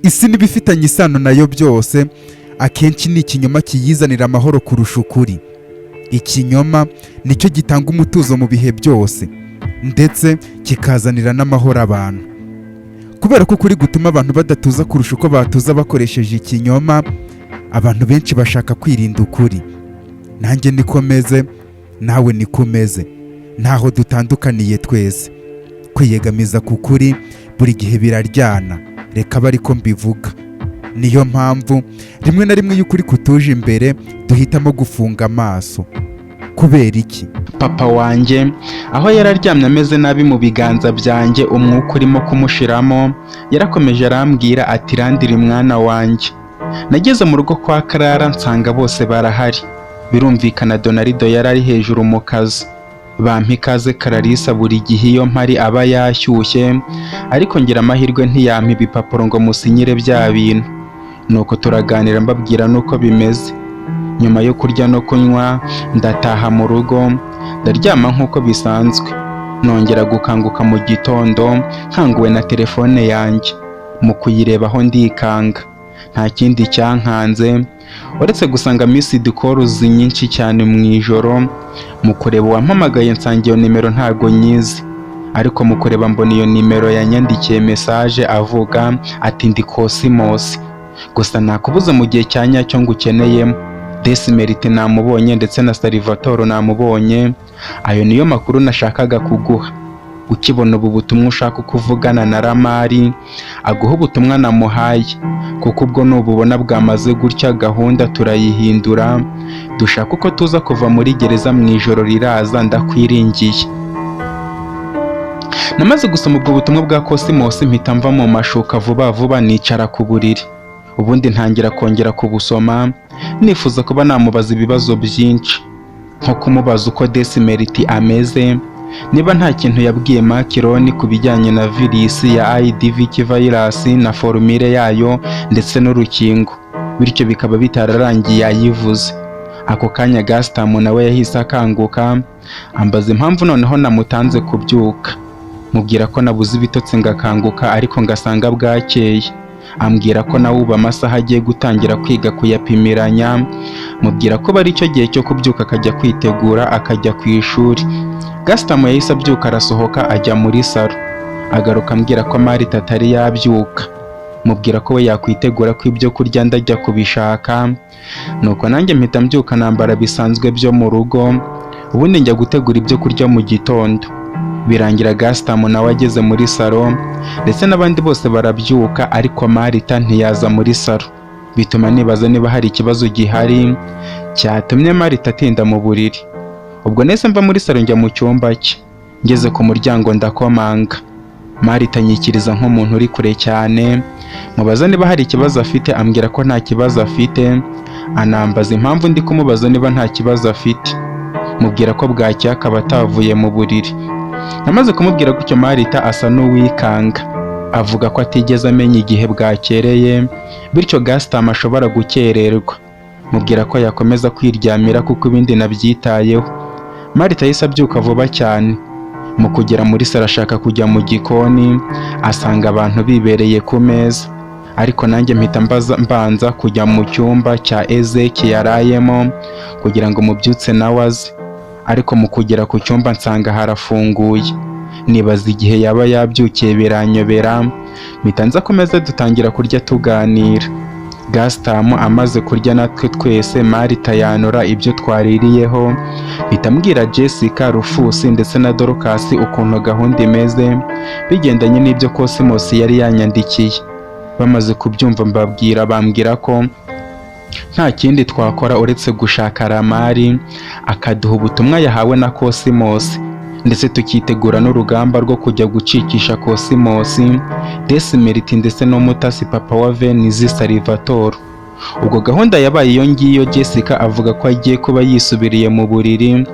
Isi n'ibifitanye isano nayo byose, akenshi ni ikinyoma kiyizanira amahoro kurusha ukuri. Ikinyoma nicyo gitanga umutuzo mu bihe byose, ndetse kikazanira n'amahoro abantu, kubera ko ukuri gutuma abantu badatuza kurusha uko batuza bakoresheje ikinyoma. Abantu benshi bashaka kwirinda ukuri. Nanjye niko meze, nawe niko umeze, ntaho dutandukaniye twese. Kwiyegamiza ku kuri buri gihe biraryana, reka abe ariko mbivuga. Niyo mpamvu rimwe na rimwe iyo ukuri kutuje imbere duhitamo gufunga amaso. Kubera iki? Papa wanjye aho yari aryamye ameze nabi mu biganza byanjye, umwuka urimo kumushiramo, yarakomeje arambwira ati: "Randiri mwana wanjye, nageze mu rugo kwa Clara nsanga bose barahari." Birumvikana Donarido yari ari hejuru mu kazi. Bampa ikaze. Clarisse buri gihe iyo mpari aba yashyushye, ariko ngira amahirwe ntiyampa ibipapuro ngo musinyire bya bintu. Nuko turaganira, mbabwira n'uko bimeze. Nyuma yo kurya no kunywa ndataha mu rugo, ndaryama nk'uko bisanzwe. Nongera gukanguka mu gitondo nkanguwe na telefone yanjye. Mu kuyirebaho ndikanga. Nta kindi cyankanze uretse gusanga missed calls nyinshi cyane mu ijoro. Mu kureba uwampamagaye nsanga iyo nimero ntago nyizi, ariko mu kureba mbona iyo nimero yanyandikiye message avuga ati: "Ndi Cosmos, gusa nakubuze mu gihe cya nyacyo ngukeneyemo. Desimerite namubonye ndetse na Salvatore namubonye. Ayo niyo makuru nashakaga kuguha. Ukibona ubu butumwa ushaka uko uvugana na Ramari aguha ubutumwa namuhaye, kuko ubwo nububona bwamaze gutya gahunda turayihindura, dushaka uko tuza kuva muri gereza mu ijoro riraza. Ndakwiringiye." Namaze gusoma ubwo butumwa bwa Cosmos mpita mva mu mashuka vuba vuba, nicara ku buriri, ubundi ntangira kongera kubusoma, nifuza kuba namubaza ibibazo byinshi, nko kumubaza uko Desimeriti ameze, niba nta kintu yabwiye Makironi ku bijyanye na virisi ya IDV virus na formule yayo ndetse n'urukingo, bityo bikaba bitararangiye ayivuze. Ako kanya Gasitamu nawe yahise akanguka, ambaza impamvu noneho namutanze kubyuka. Mubwira ko nabuze ibitotsi ngakanguka, ariko ngasanga bwakeye. Ambwira ko nawe ubu amasaha agiye gutangira kwiga kuyapimiranya. Mubwira ko bari icyo gihe cyo kubyuka akajya kwitegura akajya ku ishuri. Gasitamu yahise abyuka, arasohoka ajya muri salo, agaruka ambwira ko Marita atari yabyuka. Mubwira ko we yakwitegura ko ibyo kurya ndajya kubishaka. Nuko nanjye mpita mbyuka, nambara bisanzwe byo mu rugo, ubundi njya gutegura ibyo kurya mu gitondo. Birangira Gasitamu nawe ageze muri salo, ndetse n'abandi bose barabyuka, ariko Marita ntiyaza muri salo, bituma nibaza niba hari ikibazo gihari cyatumye Marita atinda mu buriri. Ubwo nahise mva muri salo njya mu cyumba cye. Ngeze ku muryango ndakomanga, Marita anyikiriza nk'umuntu uri kure cyane. Mubaza niba hari ikibazo afite, ambwira ko nta kibazo afite, anambaza impamvu ndi kumubaza niba nta kibazo afite. Mubwira ko bwacya akaba atavuye mu buriri. Namaze kumubwira gutyo, Marita asa n'uwikanga, avuga ko atigeze amenya igihe bwakereye, bityo Gasitamu ashobora gukererwa. Mubwira ko yakomeza kwiryamira kuko ibindi nabyitayeho. Marita yahise abyuka vuba cyane. Mu kugera muri salo ashaka kujya mu gikoni, asanga abantu bibereye ku meza, ariko nanjye mpita mbanza kujya mu cyumba cya Ezeki yarayemo kugira ngo mubyutse nawe aze. Ariko mu kugera ku cyumba nsanga harafunguye, nibaza igihe yaba yabyukiye biranyobera. Mpita nza ku meza dutangira kurya tuganira. Gasitamu amaze kurya natwe twese, Marita yanura ibyo twaririyeho. Mpita mbwira Jessica, Rufusi ndetse na Dorcas ukuntu gahunda imeze bigendanye n'ibyo Cosmos yari yanyandikiye. Bamaze kubyumva mbabwira, bambwira ko nta kindi twakora uretse gushaka Ramari akaduha ubutumwa yahawe na Cosmos, ndetse tukitegura n'urugamba rwo kujya gucikisha Cosmos, Desimeriti ndetse n'umutasi papa wa Venizi Salvatore. Ubwo gahunda yabaye iyo ngiyo. Jessica avuga ko agiye kuba yisubiriye mu buriri,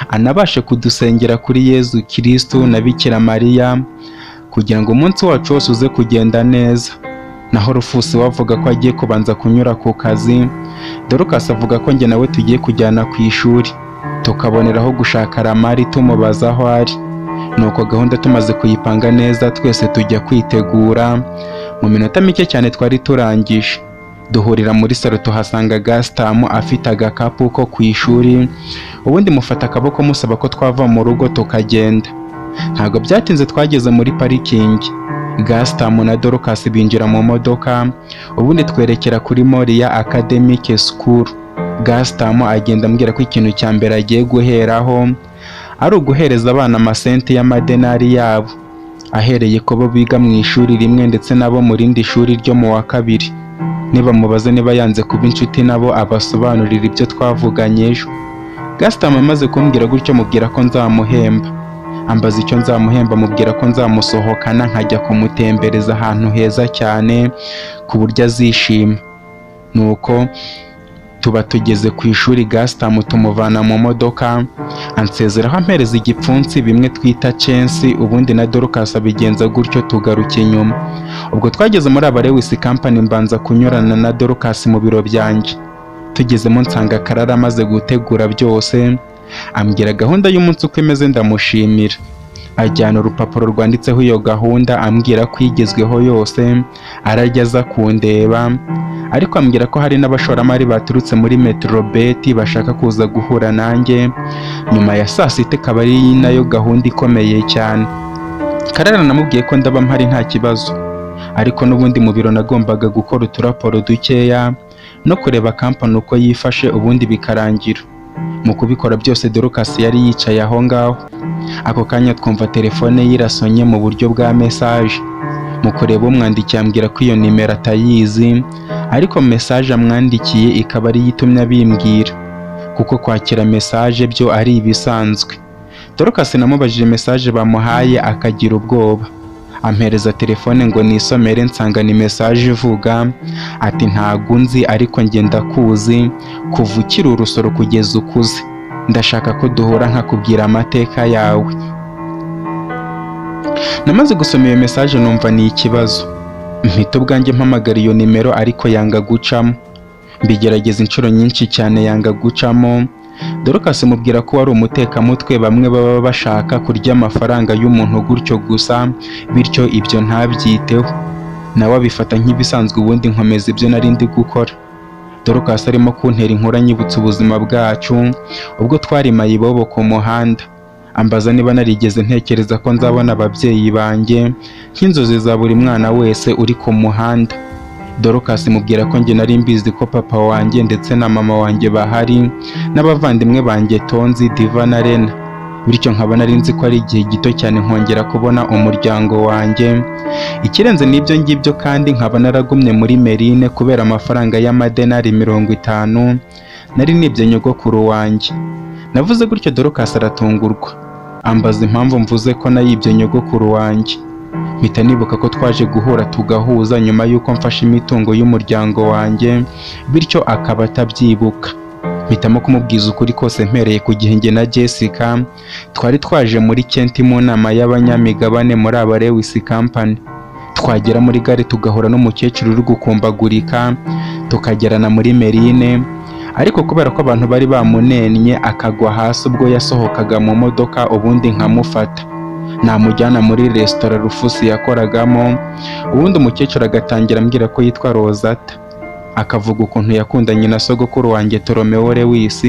anabashe kudusengera kuri Yezu Kirisitu na Bikira Mariya kugira ngo umunsi wacu wose uze kugenda neza. Naho Rufusi we avuga ko agiye kubanza kunyura ku kazi. Dorcas avuga ko njye nawe tugiye kujyana ku ishuri, tukaboneraho gushaka Ramari tumubaza aho ari. Nuko gahunda tumaze kuyipanga neza, twese tujya kwitegura. Mu minota mike cyane twari turangije, duhurira muri salo, tuhasanga Gasitamu afite agakapu ko ku ishuri. Ubundi mufata akaboko musaba ko twava mu rugo tukagenda. Ntabwo byatinze twageze muri parikingi, Gasitamu na Dorcas binjira mu modoka, ubundi twerekera kuri Moriya Academic School. Gasitamu agenda ambwira ko ikintu cya mbere agiye guheraho ari uguhereza abana amasenti y'amadenari yabo, ahereye ko bo biga mu ishuri rimwe ndetse nabo mu rindi shuri ryo mu wa kabiri. Nibamubaza niba yanze kuba inshuti nabo, abasobanurira ibyo twavuganye ejo. Gasitamu amaze kumbwira gutyo mubwira ko nzamuhemba. Ambaza icyo nzamuhemba, mubwira ko nzamusohokana nkajya kumutembereza ahantu heza cyane ku buryo azishima. Nuko tuba tugeze ku ishuri, Gasitamu tumuvana mu modoka, ansezeraho ampereza igipfunsi bimwe twita censi, ubundi na Dorcas abigenza gutyo tugaruka inyuma. Ubwo twageze muri aba Lewis Company, mbanza kunyurana na Dorcas mu biro byanjye. Tugezemo nsanga Karara amaze gutegura byose, ambwira gahunda y'umunsi uko imeze, ndamushimira. Ajyana urupapuro rwanditseho iyo gahunda, ambwira ko igezweho yose arajya aza kundeba, ariko ambwira ko hari n'abashoramari baturutse muri Metrobet bashaka kuza guhura nanjye nyuma ya saa sita, ikaba ari nayo gahunda ikomeye cyane. Karara namubwiye ko ndaba mpari nta kibazo, ariko n'ubundi mu biro nagombaga gukora uturaporo dukeya no kureba kampani uko yifashe, ubundi bikarangira. Mu kubikora byose Dorcas yari yicaye aho ngaho. Ako kanya twumva telefone ye irasonye mu buryo bwa message. Mu kureba umwandikiye ambwira ko iyo nimero atayizi, ariko message amwandikiye ikaba ariyo itumye abimbwira, kuko kwakira message byo ari ibisanzwe. Dorcas namubajije message bamuhaye akagira ubwoba, ampereza telefone ngo nisomere, nsanga ni message ivuga ati: "Ntago unzi ariko njye ndakuzi kuva ukiri urusoro kugeza ukuze. Ndashaka ko duhura nkakubwira amateka yawe." Namaze gusoma iyo message numva ni ikibazo, mpita ubwanjye mpamagara iyo nimero ariko yanga gucamo. Mbigerageza inshuro nyinshi cyane yanga gucamo. Dorcas mubwira ko wari umutekamutwe, bamwe baba bashaka kurya amafaranga y'umuntu gutyo gusa, bityo ibyo ntabyiteho, nawe abifata nk'ibisanzwe. Ubundi nkomeza ibyo nari ndi gukora. Dorcas arimo kuntera inkuru anyibutsa ubuzima bwacu ubwo twari mayibobo ku muhanda, ambaza niba narigeze ntekereza ko nzabona ababyeyi banjye nk'inzozi za buri mwana wese uri ku muhanda. Dorcas mubwira ko njye nari mbizi ko papa wanjye ndetse na mama wanjye bahari n'abavandimwe banjye Tonzi, Diva na Lena, bityo nkaba nari nzi ko ari igihe gito cyane nkongera kubona umuryango wanjye. Ikirenze n'ibyo ngibyo kandi nkaba naragumye muri Merine kubera amafaranga y'amadenari 50 nari nibye nyogokuru wanjye. Navuze gutyo Dorcas aratungurwa, ambaza impamvu mvuze ko nayibye nyogokuru wanjye. Mpita nibuka ko twaje guhura tugahuza nyuma y'uko mfashe imitungo y'umuryango wanjye, bityo akaba atabyibuka. Mpitamo kumubwiza ukuri kose mpereye ku gihe njye na Jessica twari twaje muri Kent mu nama y'abanyamigabane muri aba Lewis Company, twagera muri gare tugahura n'umukecuru uri gukumbagurika, tukagerana muri Merine, ariko kubera ko abantu bari bamunennye akagwa hasi ubwo yasohokaga mu modoka, ubundi nkamufata namujyana muri resitora Rufusi yakoragamo, ubundi umukecuru agatangira ambwira ko yitwa Rozata, akavuga ukuntu yakundanye na sogokuru wanjye Toromeo Lewis,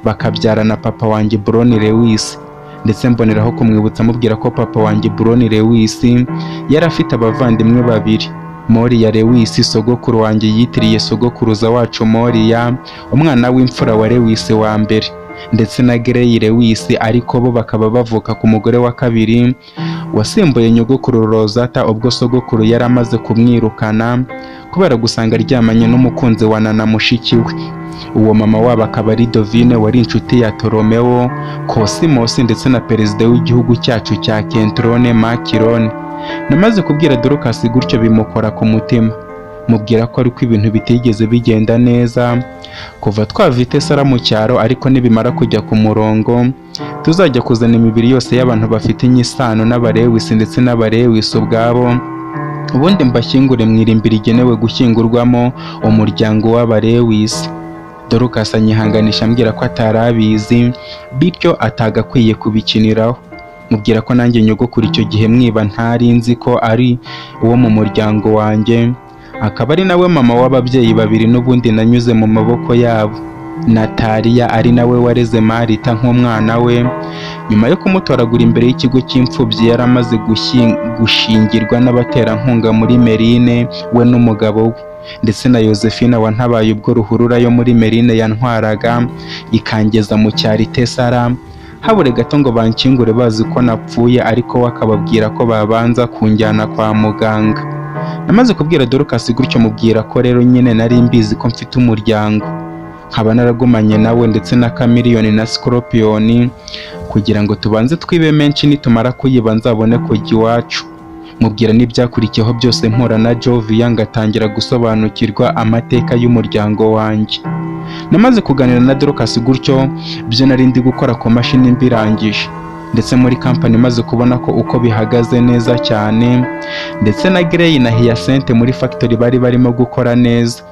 bakabyarana papa wanjye Broni Lewis. Ndetse mboneraho kumwibutsa amubwira ko papa wanjye Broni Lewis yari afite abavandimwe babiri, Moriya Lewis sogokuru wanjye yitiriye sogokuruza wacu Moriya, umwana w'imfura wa Lewis wa mbere, ndetse na Grey Lewis, ariko bo bakaba bavuka ku mugore wa kabiri wasimbuye nyogokuru Rozata ubwo sogokuru yari amaze kumwirukana kubera gusanga aryamanye n'umukunzi wa Nana mushiki we. Uwo mama wabo akaba ari Dovine wari inshuti ya Toromeo Cosmos ndetse na perezida w'igihugu cyacu cya Kentrone Macron. Namaze kubwira Dorcas gutyo bimukora ku mutima, mubwira ko ariko ibintu bitigeze bigenda neza kuva twava i Tesara mu cyaro, ariko nibimara kujya ku murongo tuzajya kuzana imibiri yose y'abantu bafitanye isano n'Abalewisi ndetse n'Abalewisi ubwabo, ubundi mbashyingure mu irimbi rigenewe gushyingurwamo umuryango w'Abalewisi. Dorcas anyihanganisha ambwira ko atari abizi, bityo atagakwiye kubikiniraho. Mubwira ko nanjye nyogokuru icyo gihe mwiba ntari nzi ko ari uwo mu muryango wanjye, akaba ari nawe mama w'ababyeyi babiri n'ubundi nanyuze mu maboko yabo. Nataliya ari nawe wareze Marita nk'umwana we, nyuma yo kumutoragura imbere y'ikigo cy'imfubyi yari amaze gushingirwa n'abaterankunga muri Merine, we n'umugabo we, ndetse na Yozefina wantabaye ubwo ruhurura yo muri Merine yantwaraga ikangeza mu cyaro Itesara, habure gato ngo bankingure bazi ko napfuye, ariko we akababwira ko babanza kunjyana kwa muganga. Namaze kubwira Dorcas gutyo, mubwira ko rero nyine nari mbizi ko mfite umuryango, nkaba naragumanye nawe ndetse na Chameleone na Scorpion kugira ngo tubanze twibe menshi, nitumara kuyiba nzabone kujya iwacu. Mubwira n'ibyakurikiyeho byose mpura na Jovia, ngatangira gusobanukirwa amateka y'umuryango wanjye. Namaze kuganira na Dorcas gutyo, byo nari ndi gukora ku mashini mbirangije, ndetse muri company maze kubona ko uko bihagaze neza cyane, ndetse na Grey na Hyacinthe muri factory bari barimo gukora neza,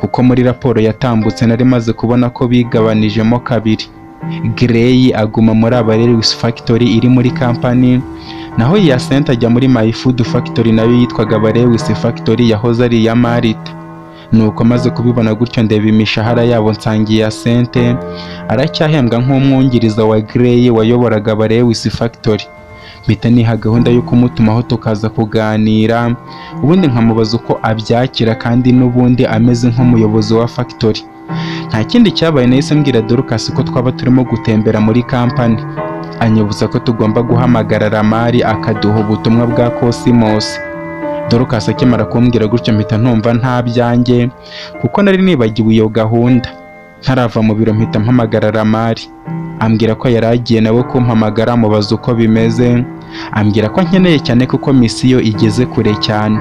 kuko muri raporo yatambutse nari maze kubona ko bigabanijemo kabiri. Grey aguma muri Abarelius Factory iri muri company, naho Hyacinthe ajya muri My Food Factory nayo yitwaga Abarelius Factory yahoze ari iya Marita. Nuko maze kubibona gutyo, ndeba imishahara yabo, nsanga Hyacinthe aracyahembwa nk'umwungiriza wa Grey wayoboraga Abarelius Factory. Mpita niha gahunda yo kumutumaho tukaza kuganira, ubundi nkamubaza uko abyakira kandi n'ubundi ameze nk'umuyobozi wa factory. Nta kindi cyabaye, nahise mbwira Dorcas ko twaba turimo gutembera muri company, anyibutsa ko tugomba guhamagara Ramari akaduha ubutumwa bwa Cosmos. Dorcas akimara kumbwira gutyo, mpita ntumva nta byanjye kuko nari nibagiwe iyo gahunda. Ntarava mu biro mpita mpamagara Ramari, ambwira ko yari agiye nawe kumpamagara. Mubaza uko bimeze, ambwira ko nkeneye cyane kuko mission igeze kure cyane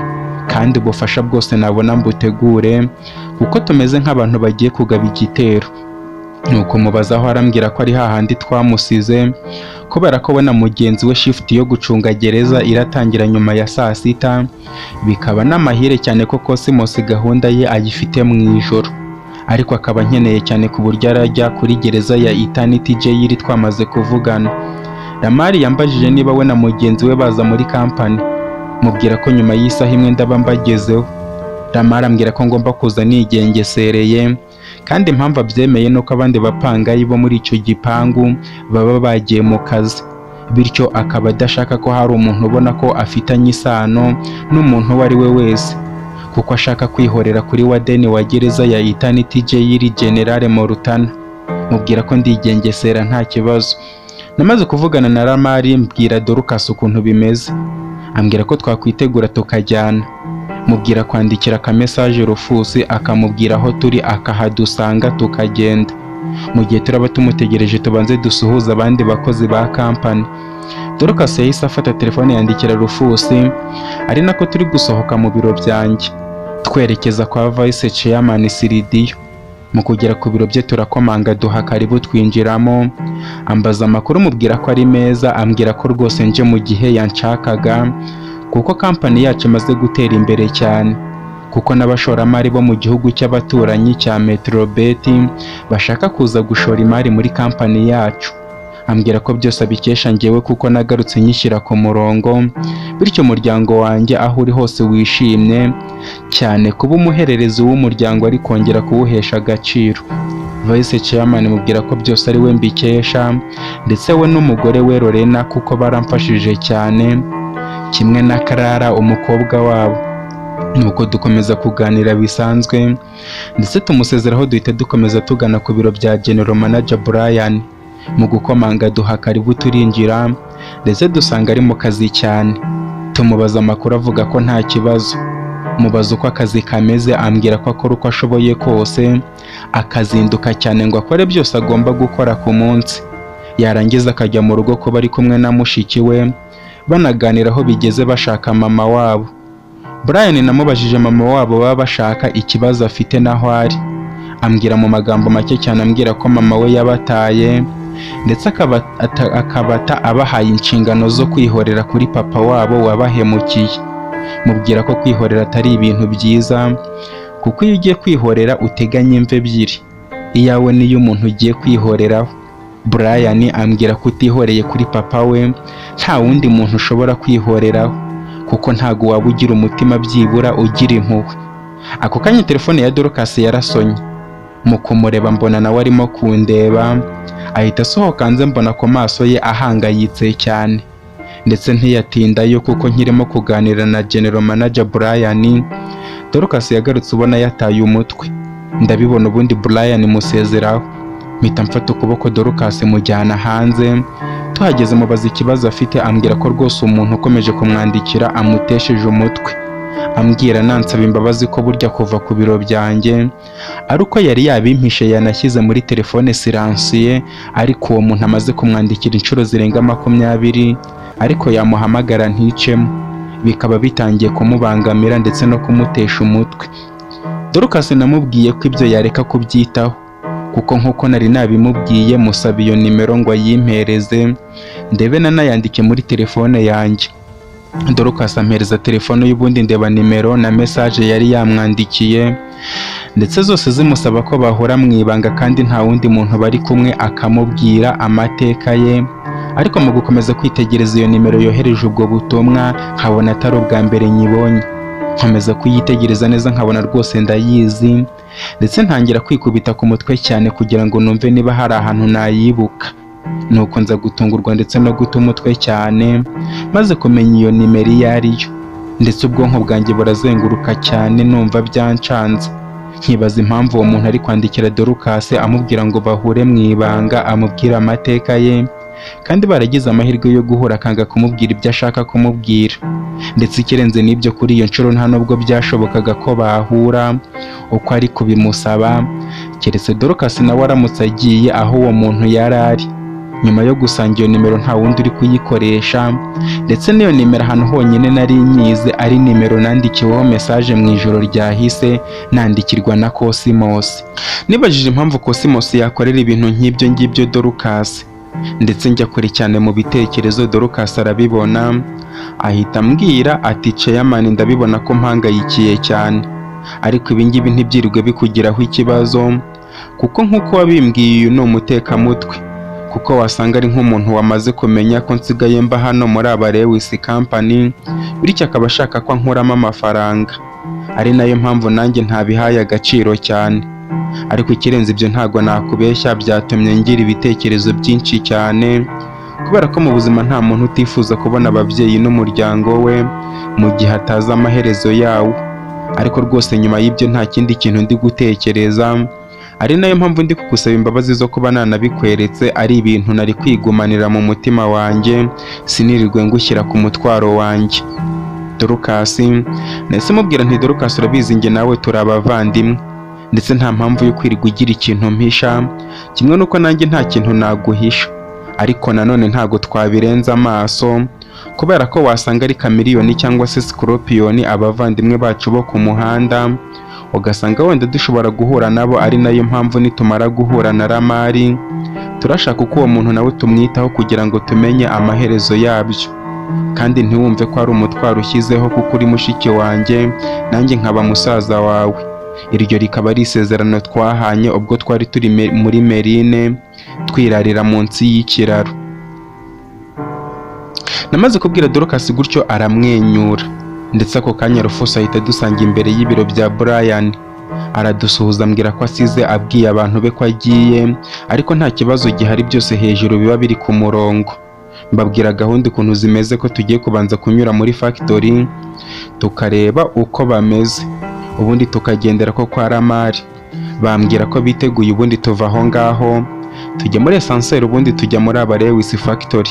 kandi ubufasha bwose nabona mbutegure kuko tumeze nk'abantu bagiye kugaba igitero. Nuko mubaza aho, arambwira ko ari hahandi twamusize, kubera ko we na mugenzi we shift yo gucunga gereza iratangira nyuma ya saa sita, bikaba n'amahire cyane ko Cosmos gahunda ye ayifite mu ijoro, ariko akaba nkeneye cyane ku buryo arajya kuri gereza ya Eternity Jail twamaze kuvugana. Ramari yambajije niba we na mugenzi we baza muri company, mubwira ko nyuma y'isaha imwe ndaba mbagezeho. Ramari ambwira ko ngomba kuza nigengesereye, kandi impamvu abyemeye nuko abandi bapangayi bo muri icyo gipangu baba bagiye mu kazi, bityo akaba adashaka ko hari umuntu ubona ko afitanye isano n'umuntu uwo ari we wese, kuko ashaka kwihorera kuri warden wa gereza ya Eternity Jail, General Morutana. Mubwira ko ndigengesera nta kibazo. Namaze kuvugana na Ramari, mbwira Dorcas ukuntu bimeze, ambwira ko twakwitegura tukajyana. Mubwira kwandikira akamesaje Rufusi akamubwira aho turi akahadusanga tukagenda. Mu gihe turaba tumutegereje tubanze dusuhuze abandi bakozi ba company. Dorcas yahise afata telefone yandikira Rufusi, ari nako turi gusohoka mu biro byanjye twerekeza kwa Vice Chairman Siridiyo. Mu kugera ku biro bye turakomanga, duha karibu, twinjiramo, ambaza amakuru, mubwira ko ari meza, ambwira ko rwose nje mu gihe yanshakaga kuko company yacu imaze gutera imbere cyane, kuko n'abashoramari bo mu gihugu cy'abaturanyi cya Metrobet bashaka kuza gushora imari muri company yacu. Ambwira ko byose abikesha njyewe kuko nagarutse nyishyira ku murongo, bityo umuryango wanjye aho uri hose wishimye cyane kuba umuhererezi w'umuryango ari kongera kuwuhesha agaciro. Vice Chairman mubwira ko byose ari we mbikesha, ndetse we n'umugore we Lorena, kuko baramfashije cyane, kimwe na Clara umukobwa wabo. Nuko dukomeza kuganira bisanzwe, ndetse tumusezeraho duhita dukomeza tugana ku biro bya General Manager Brian. Mu gukomanga duha karibu, turinjira, ndetse dusanga ari mu kazi cyane. Tumubaza amakuru, avuga ko nta kibazo. Mubaza uko akazi kameze, ambwira ko akora uko ashoboye kose, akazinduka cyane ngo akore byose agomba gukora ku munsi, yarangiza akajya mu rugo kuba ari kumwe na mushiki we, banaganira aho bigeze bashaka mama wabo. Brian namubajije mama wabo baba bashaka, ikibazo afite naho ari, ambwira mu magambo make cyane, ambwira ko mama we yabataye, ndetse akabata abahaye inshingano zo kwihorera kuri papa wabo wabahemukiye. Mubwira ko kwihorera atari ibintu byiza, kuko iyo ugiye kwihorera uteganya imva ebyiri, iyawe n'iy'umuntu ugiye kwihoreraho. Brian ambwira ko utihoreye kuri papa we nta wundi muntu ushobora kwihoreraho, kuko ntago waba ugira umutima byibura ugira impuhwe. Ako kanya telefone ya Dorcas yarasonye. Mu kumureba mbona nawe arimo kundeba, ahita asohoka hanze, mbona ku maso ye ahangayitse cyane. Ndetse ntiyatindayo, kuko nkirimo kuganira na General Manager Brian, Dorcas yagarutse ubona yataye umutwe. Ndabibona, ubundi Brian musezeraho, mpita mfata ukuboko Dorcas mujyana hanze. Tuhageze mubaza ikibazo afite, ambwira ko rwose umuntu ukomeje kumwandikira amutesheje umutwe, ambwira nansaba imbabazi ko burya kuva ku biro byanjye ari uko yari yabimpishe, yanashyize muri telefone silencieux, ariko uwo muntu amaze kumwandikira inshuro zirenga 20, ariko yamuhamagara nticemo, bikaba bitangiye kumubangamira ndetse no kumutesha umutwe. Dorcas namubwiye ko ibyo yareka kubyitaho, kuko nk'uko nari nabimubwiye, musaba iyo nimero ngo ayimpereze ndebe nanayandike muri telefone yanjye. Dorcas ampereza telefone y'ubundi, ndeba nimero na message yari yamwandikiye, ndetse zose zimusaba ko bahura mu ibanga kandi nta wundi muntu bari kumwe, akamubwira amateka ye. Ariko mu gukomeza kwitegereza iyo nimero yohereje ubwo butumwa, nkabona atari ubwa mbere nyibonye. Nkomeza kuyitegereza neza, nkabona rwose ndayizi, ndetse ntangira kwikubita ku mutwe cyane kugira ngo numve niba hari ahantu nayibuka. Nuko nza gutungurwa ndetse no guta umutwe cyane maze kumenya iyo nimero iyo ari yo, ndetse ubwonko bwanjye burazenguruka cyane, numva byancanze, nkibaza impamvu uwo muntu ari kwandikira Dorcas amubwira ngo bahure mu ibanga amubwire amateka ye, kandi baragize amahirwe yo guhura akanga kumubwira ibyo ashaka kumubwira. Ndetse ikirenze n'ibyo, kuri iyo nshuro nta nubwo byashobokaga ko bahura uko ari kubimusaba, keretse Dorcas nawe aramutse agiye aho uwo muntu yari ari. Nyuma yo gusanga iyo nimero nta wundi uri kuyikoresha, ndetse n'iyo nimero ahantu honyine nari nyize ari nimero nandikiweho message mu ijoro ryahise, nandikirwa na Cosmos. Nibajije impamvu Cosmos yakorera ibintu nk'ibyo ngibyo Dorcas, ndetse njya kure cyane mu bitekerezo. Dorcas arabibona, ahita ambwira ati: "Chairman, ndabibona ko mpangayikiye cyane, ariko ibi ngibi ntibyirirwe bikugiraho ikibazo, kuko nk'uko wabimbwiye uyu ni umutekamutwe, kuko wasanga ari nk'umuntu wamaze kumenya ko nsigaye mba hano muri aba Lewis Company, bityo akaba ashaka ko ankuramo amafaranga, ari nayo mpamvu nanjye ntabihaye agaciro cyane. Ariko ikirenze ibyo, ntago nakubeshya, byatumye ngira ibitekerezo byinshi cyane, kubera ko mu buzima nta muntu utifuza kubona ababyeyi n'umuryango we mu gihe atazi amaherezo yawo. Ariko rwose nyuma y'ibyo nta kindi kintu ndi gutekereza, ari nayo mpamvu ndi kugusaba imbabazi zo kuba nanabikweretse. Ari ibintu nari kwigumanira mu mutima wanjye, sinirirwe ngushyira ku mutwaro wanjye." Dorcas nahise mubwira nti: "Dorcas, urabizi njye nawe turi abavandimwe, ndetse nta mpamvu yo kwirirwa ugira ikintu mpisha, kimwe n'uko nanjye nta kintu naguhisha. Ariko nanone ntago twabirenza amaso, kubera ko wasanga ari Chameleone cyangwa se Scorpion, abavandimwe bacu bo ku muhanda, ugasanga wenda dushobora guhura nabo. Ari nayo mpamvu nitumara guhura na Ramari, turashaka uko uwo muntu nawe tumwitaho kugira ngo tumenye amaherezo yabyo. Kandi ntiwumve ko ari umutwaro ushyizeho, kuko uri mushiki wanjye nanjye nkaba musaza wawe. Iryo rikaba ari isezerano twahanye ubwo twari turi muri Merine twirarira munsi y'ikiraro." Namaze kubwira Dorcas gutyo aramwenyura, ndetse ako kanya Rufus ahita adusanga imbere y'ibiro bya Brian, aradusuhuza, ambwira ko asize abwiye abantu be ko agiye, ariko nta kibazo gihari, byose hejuru biba biri ku murongo. Mbabwira gahunda ukuntu zimeze, ko tugiye kubanza kunyura muri factory tukareba uko bameze, ubundi tukagendera ko kwa Ramari. Bambwira ko biteguye, ubundi tuva aho ngaho tujya muri ascenseur, ubundi tujya muri aba Lewis Factory.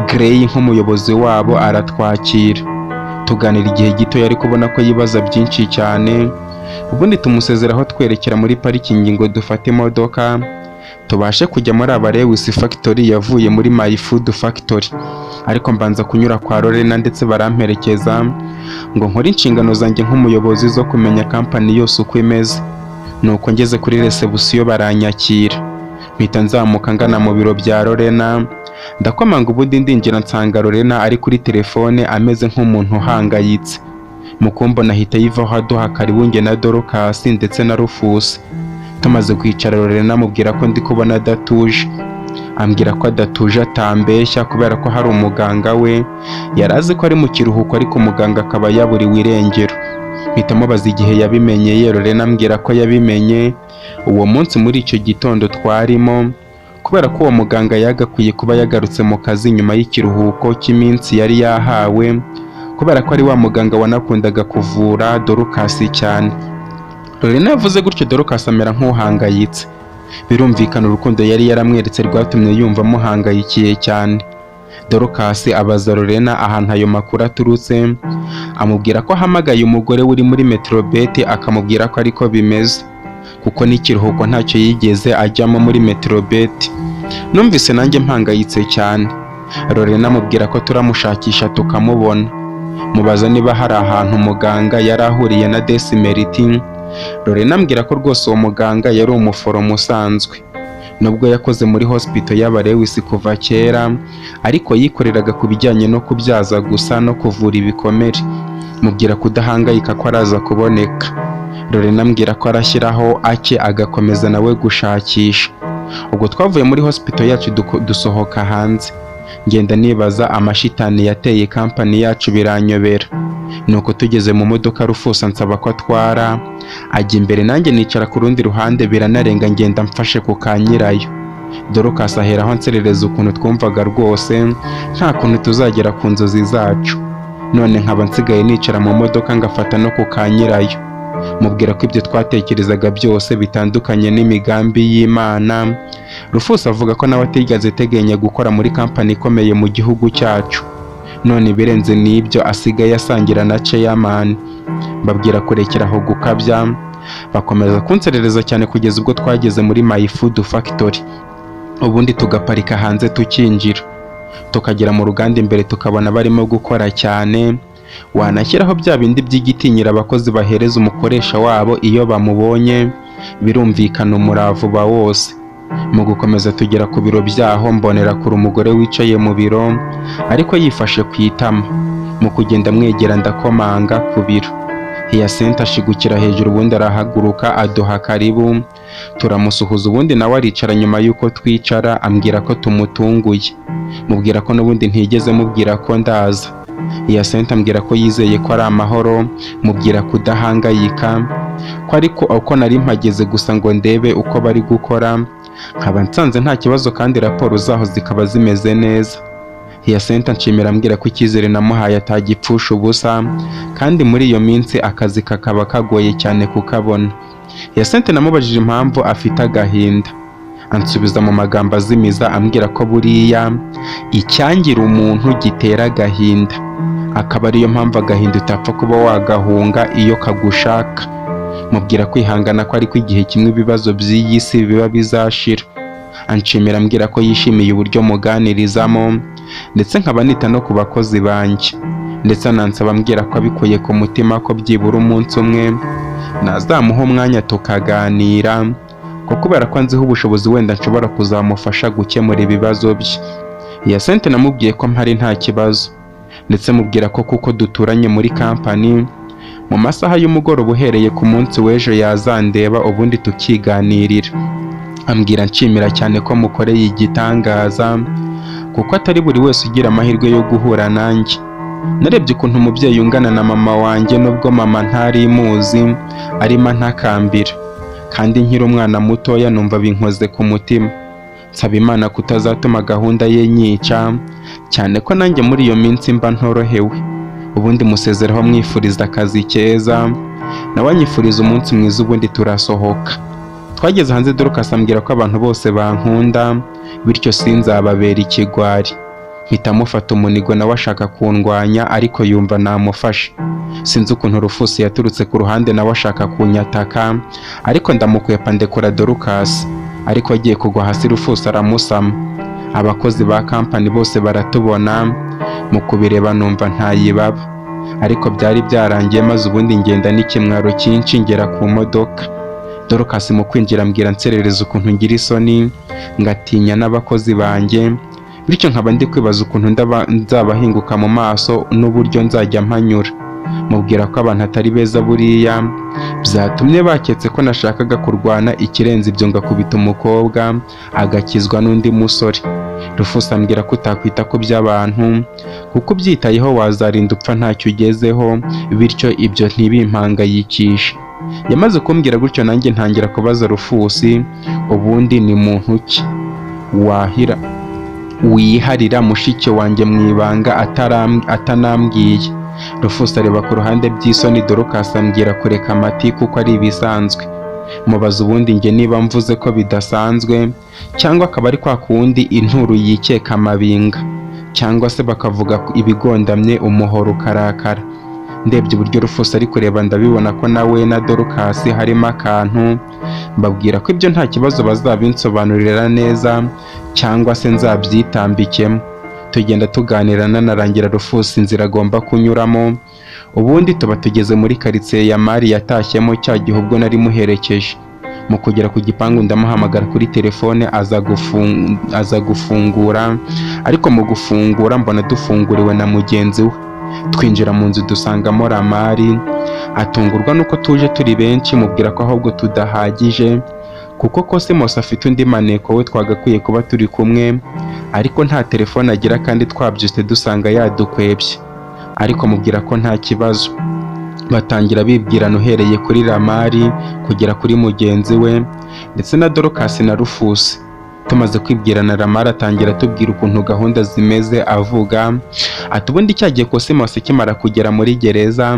Grey nk'umuyobozi wabo aratwakira, tuganira igihe gito, yari kubona ko yibaza byinshi cyane, ubundi tumusezeraho twerekera muri parikingi ngo dufate imodoka tubashe kujya muri aba Lewis Factory yavuye muri My Food Factory. Ariko mbanza kunyura kwa Lorena, ndetse baramperekeza ngo nkore inshingano zanjye nk'umuyobozi zo kumenya kampani yose uko imeze. Nuko ngeze kuri reception baranyakira, mpita nzamuka ngana mu biro bya Lorena, ndakomanga, ubundi ndinjira, nsanga Lorena ari kuri telefone ameze nk'umuntu uhangayitse. Mu kumbona ahita yivaho, aduha karibu njye na Dorcas ndetse na Rufus. Tumaze kwicara, Lorena amubwira ko ndi kubona adatuje, Ambwira ko adatuje atambeshya, kubera ko hari umuganga we yari azi ko ari mu kiruhuko, ariko umuganga akaba yaburiwe irengero. Mpita mubaza igihe yabimenyeye. Lorena ambwira ko yabimenye uwo munsi muri icyo gitondo twarimo, kubera ko uwo muganga yagakwiye kuba yagarutse mu kazi nyuma y'ikiruhuko cy'iminsi yari yahawe, kubera ko ari wa muganga wanakundaga kuvura Dorcas cyane. Lorena yavuze gutyo, Dorcas amera nk'uhangayitse. Birumvikana, urukundo yari yaramweretse rwatumye yumva amuhangayikiye cyane. Dorcas abaza Lorena ahantu ayo makuru aturutse, amubwira ko ahamagaye umugore uri muri Metrobet akamubwira ko ariko bimeze, kuko n'ikiruhuko ntacyo yigeze ajyamo muri Metrobet. Numvise nanjye mpangayitse cyane. Lorena amubwira ko turamushakisha tukamubona. Mubaza niba hari ahantu muganga yari ahuriye na Desimeriti. Lorena ambwira ko rwose uwo muganga yari umuforomo usanzwe, nubwo yakoze muri hospital y'Abarewisi kuva kera, ariko yikoreraga ku bijyanye no kubyaza gusa no kuvura ibikomere. Mubwira kudahangayika, ko araza kuboneka. Lorena ambwira ko arashyiraho ake agakomeza nawe gushakisha. Ubwo twavuye muri hospital yacu, dusohoka hanze, ngenda nibaza amashitani yateye kampani yacu, biranyobera. Nuko tugeze mu modoka, Rufusa ansaba ko atwara, ajya imbere, nanjye nicara ku rundi ruhande, biranarenga ngenda mfashe ku ka nyirayo. Dorcas aheraho anserereza ukuntu twumvaga rwose nta kuntu tuzagera ku nzozi zacu, none nkaba nsigaye nicara mu modoka ngafata no ku ka nyirayo. Mubwira ko ibyo twatekerezaga byose bitandukanye n'imigambi y'Imana. Rufusa avuga ko nawe atigeze ateganya gukora muri kampani ikomeye mu gihugu cyacu, none ibirenze n'ibyo asigaye asangira na chairman. Mbabwira kurekera aho gukabya. Bakomeza kunserereza cyane kugeza ubwo twageze muri My Food Factory, ubundi tugaparika hanze, tukinjira, tukagera mu ruganda imbere, tukabona barimo gukora cyane. Wanashyiraho bya bindi by'igitinyiro abakozi bahereza umukoresha wabo iyo bamubonye, birumvikana umurava uba wose. Mu gukomeza tugera ku biro byaho, mbonera kure umugore wicaye mu biro ariko yifashe ku itama. Mu kugenda mwegera, ndakomanga ku biro. Hiyasente ashigukira hejuru, ubundi arahaguruka aduha karibu, turamusuhuza, ubundi nawe aricara. Nyuma y'uko twicara, ambwira ko tumutunguye. Mubwira ko n'ubundi ntigeze mubwira ko ndaza. Hiyasente ambwira ko yizeye ko ari amahoro. Mubwira kudahangayika, ko ariko uko nari mpageze gusa ngo ndebe uko bari gukora, nkaba nsanze nta kibazo kandi raporo zaho zikaba zimeze neza. Hiyasente anshimira, ambwira ko icyizere namuhaye atagipfusha ubusa, kandi muri iyo minsi akazi kakaba kagoye cyane kukabona. Hiyasente namubajije impamvu afite agahinda, ansubiza mu magambo azimiza, ambwira ko buriya icyangira umuntu gitera agahinda, akaba ariyo mpamvu agahinda utapfa kuba wagahunga iyo kagushaka. Mubwira kwihangana, ko ariko igihe kimwe ibibazo by'iyi si biba bizashira. Anshimira, ambwira ko yishimiye uburyo muganirizamo, ndetse nkaba nita no ku bakozi banjye, ndetse anansaba, ambwira ko abikuye ku mutima, ko byibura umunsi umwe nazamuha umwanya tukaganira, ko kubera ko anziho ubushobozi wenda nshobora kuzamufasha gukemura ibibazo bye. Hiyasente namubwiye ko mpari nta kibazo, ndetse mubwira ko kuko duturanye muri kampani, mu masaha y'umugoroba uhereye ku munsi w'ejo yazandeba, ubundi tukiganirira. Ambwira nshimira cyane ko mukoreye igitangaza, kuko atari buri wese ugira amahirwe yo guhura nanjye. Narebye ukuntu umubyeyi ungana na mama wanjye, nubwo mama ntari muzi, arimo antakambira kandi nkiri umwana mutoya, numva binkoze ku mutima. Nsaba Imana kutazatuma gahunda ye nyica, cyane ko nanjye muri iyo minsi mba ntorohewe. Ubundi musezeraho mwifuriza akazi keza, nawe anyifuriza umunsi mwiza, ubundi turasohoka. Twageze hanze, Dorcas ambwira ko abantu bose bankunda, bityo sinzababera ikigwari. Mpita mufata umunigo, nawe ashaka kundwanya ariko yumva namufashe. Sinzi ukuntu Rufusi yaturutse ku ruhande, nawe ashaka kunyataka, ariko ndamukwepa, ndekura Dorcas, ariko agiye kugwa hasi Rufusi aramusama. Abakozi ba kampani bose baratubona. Mu kubireba numva ntayibaba, ariko byari byarangiye. Maze ubundi ngenda n'ikimwaro cyinshi ngera ku modoka. Dorcas mu kwinjira ambwira nserereza ukuntu ngira isoni ngatinya n'abakozi banjye, bityo nkaba ndi kwibaza ukuntu nzabahinguka mu maso n'uburyo nzajya mpanyura. Mubwira ko abantu atari beza, buriya byatumye baketse ko nashakaga kurwana, ikirenze ibyo ngakubita umukobwa agakizwa n'undi musore. Rufus ambwira ko utakwita ku by'abantu, kuko ubyitayeho wazarinda upfa ntacyo ugezeho, bityo ibyo ntibimpangayikishe. Yamaze kumbwira gutyo, nanjye ntangira kubaza Rufusi: ubundi ni muntu ki wahira wiharira mushiki wanjye mu ibanga atanambwiye? Rufusi areba ku ruhande by'isoni. Dorcas ambwira kureka amati kuko ari ibisanzwe. Mubaza ubundi njye niba mvuze ko bidasanzwe, cyangwa akaba ari kwa kundi inturu yikeka amabinga, cyangwa se bakavuga ibigondamye umuhoro ukarakara. Ndebye uburyo Rufus ari kureba, ndabibona ko nawe na Dorcas harimo akantu. Mbabwira ko ibyo nta kibazo, bazabinsobanurira neza cyangwa se nzabyitambikemo. Tugenda tuganira, nanarangira Rufus inzira agomba kunyuramo. Ubundi tuba tugeze muri karitsiye ya Mari yatashyemo cya gihe ubwo nari muherekeje. Mu kugera ku gipangu ndamuhamagara kuri telefone, aza gufungura, ariko mu gufungura mbona dufunguriwe na mugenzi we. Twinjira mu nzu dusangamo Ramari, atungurwa nuko tuje turi benshi. Mubwira ko ahubwo tudahagije, kuko Cosmos afite undi maneko we twagakwiye kuba turi kumwe, ariko nta telefone agira kandi twabyutse dusanga yadukwebye, ariko mubwira ko nta kibazo. Batangira bibwirana, uhereye kuri Ramari kugera kuri mugenzi we ndetse na Dorcas na Rufus. Tumaze kwibwirana, Ramari atangira atubwira ukuntu gahunda zimeze, avuga ati: ubundi cyagiye Cosmos ikimara kugera muri gereza,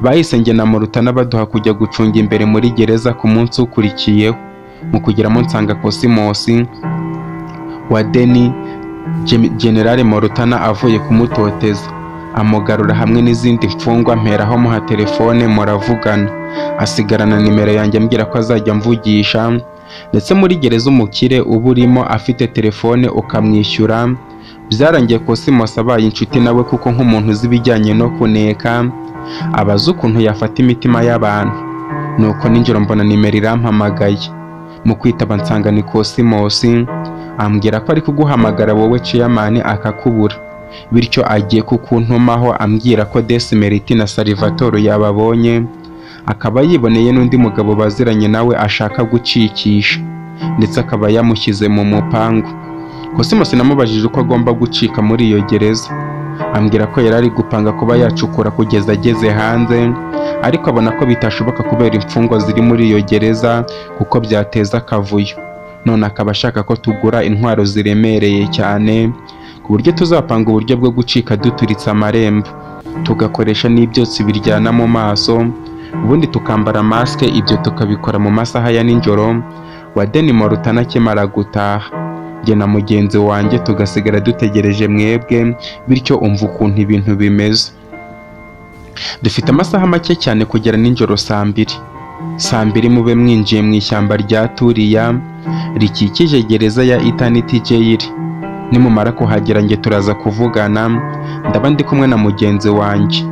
bahise njye na Murutana baduha kujya gucunga imbere muri gereza. Ku munsi ukurikiyeho mu kugeramo nsanga Cosmos wa Deni General Morutana avuye kumutoteza, amugarura hamwe n'izindi mfungwa. Mperaho muha telefone muravugana, asigarana nimero yanjye, ambwira ko azajya amvugisha. Ndetse muri gereza umukire uba urimo afite telefone ukamwishyura. Byarangiye Cosmos abaye inshuti nawe, kuko nk'umuntu uzi ibijyanye no kuneka abazi ukuntu yafata imitima y'abantu. Nuko nijoro mbona nimero irampamagaye, mu kwitaba nsanga ni Cosmos, ambwira ko ari kuguhamagara wowe chairman akakubura, bityo agiye kukuntumaho, ambwira ko Desimeriti na Salvatore yababonye, akaba yiboneye n'undi mugabo baziranye nawe ashaka gucikisha, ndetse akaba yamushyize mu mupangu. Cosmos namubajije uko agomba gucika muri iyo gereza, ambwira ko yari ari gupanga kuba yacukura kugeza ageze hanze, ariko abona ko bitashoboka kubera imfungwa ziri muri iyo gereza, kuko byateza akavuyo. None akaba ashaka ko tugura intwaro ziremereye cyane, ku buryo tuzapanga uburyo bwo gucika duturitse amarembo, tugakoresha n'ibyotsi biryana mu maso, ubundi tukambara masike. Ibyo tukabikora mu masaha ya nijoro wa Deni Morutana akimara gutaha, njye na mugenzi wanjye tugasigara dutegereje mwebwe. Bityo umva ukuntu ibintu bimeze: dufite amasaha make cyane kugera nijoro saa 2. Saa 2 mube mwinjiye mu ishyamba rya Turiya rikikije gereza ya Eternity Jail. Nimumara kuhagera njye turaza kuvugana, ndaba ndi kumwe na mugenzi wanjye.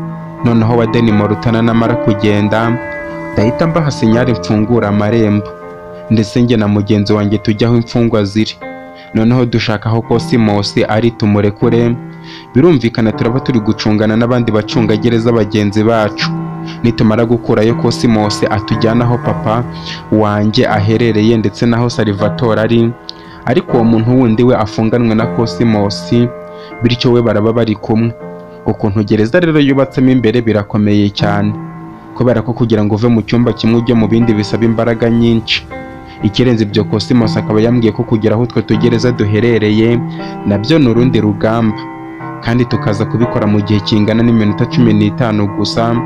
Noneho wa Deni Morutana namara kugenda, ndahita mbaha signal mfungura amarembo, ndetse njye na mugenzi wanjye tujya aho imfungwa ziri. Noneho dushaka aho Cosmos ari tumurekure. Birumvikana turaba turi gucungana n'abandi bacungagereza bagenzi bacu. Nitumara gukurayo Cosmos, atujyana aho papa wanjye aherereye ndetse n'aho Salvatore ari, ariko uwo muntu wundi we afunganwe na Cosmos, bityo we baraba bari kumwe. Ukuntu gereza rero yubatsemo imbere birakomeye cyane, kubera ko kugira ngo uve mu cyumba kimwe ujye mu bindi bisaba imbaraga nyinshi. Ikirenze ibyo, Cosmos akaba yambwiye ko kugera aho utwo tugereza duherereye nabyo ni urundi rugamba, kandi tukaza kubikora mu gihe kingana n'iminota 15 gusa,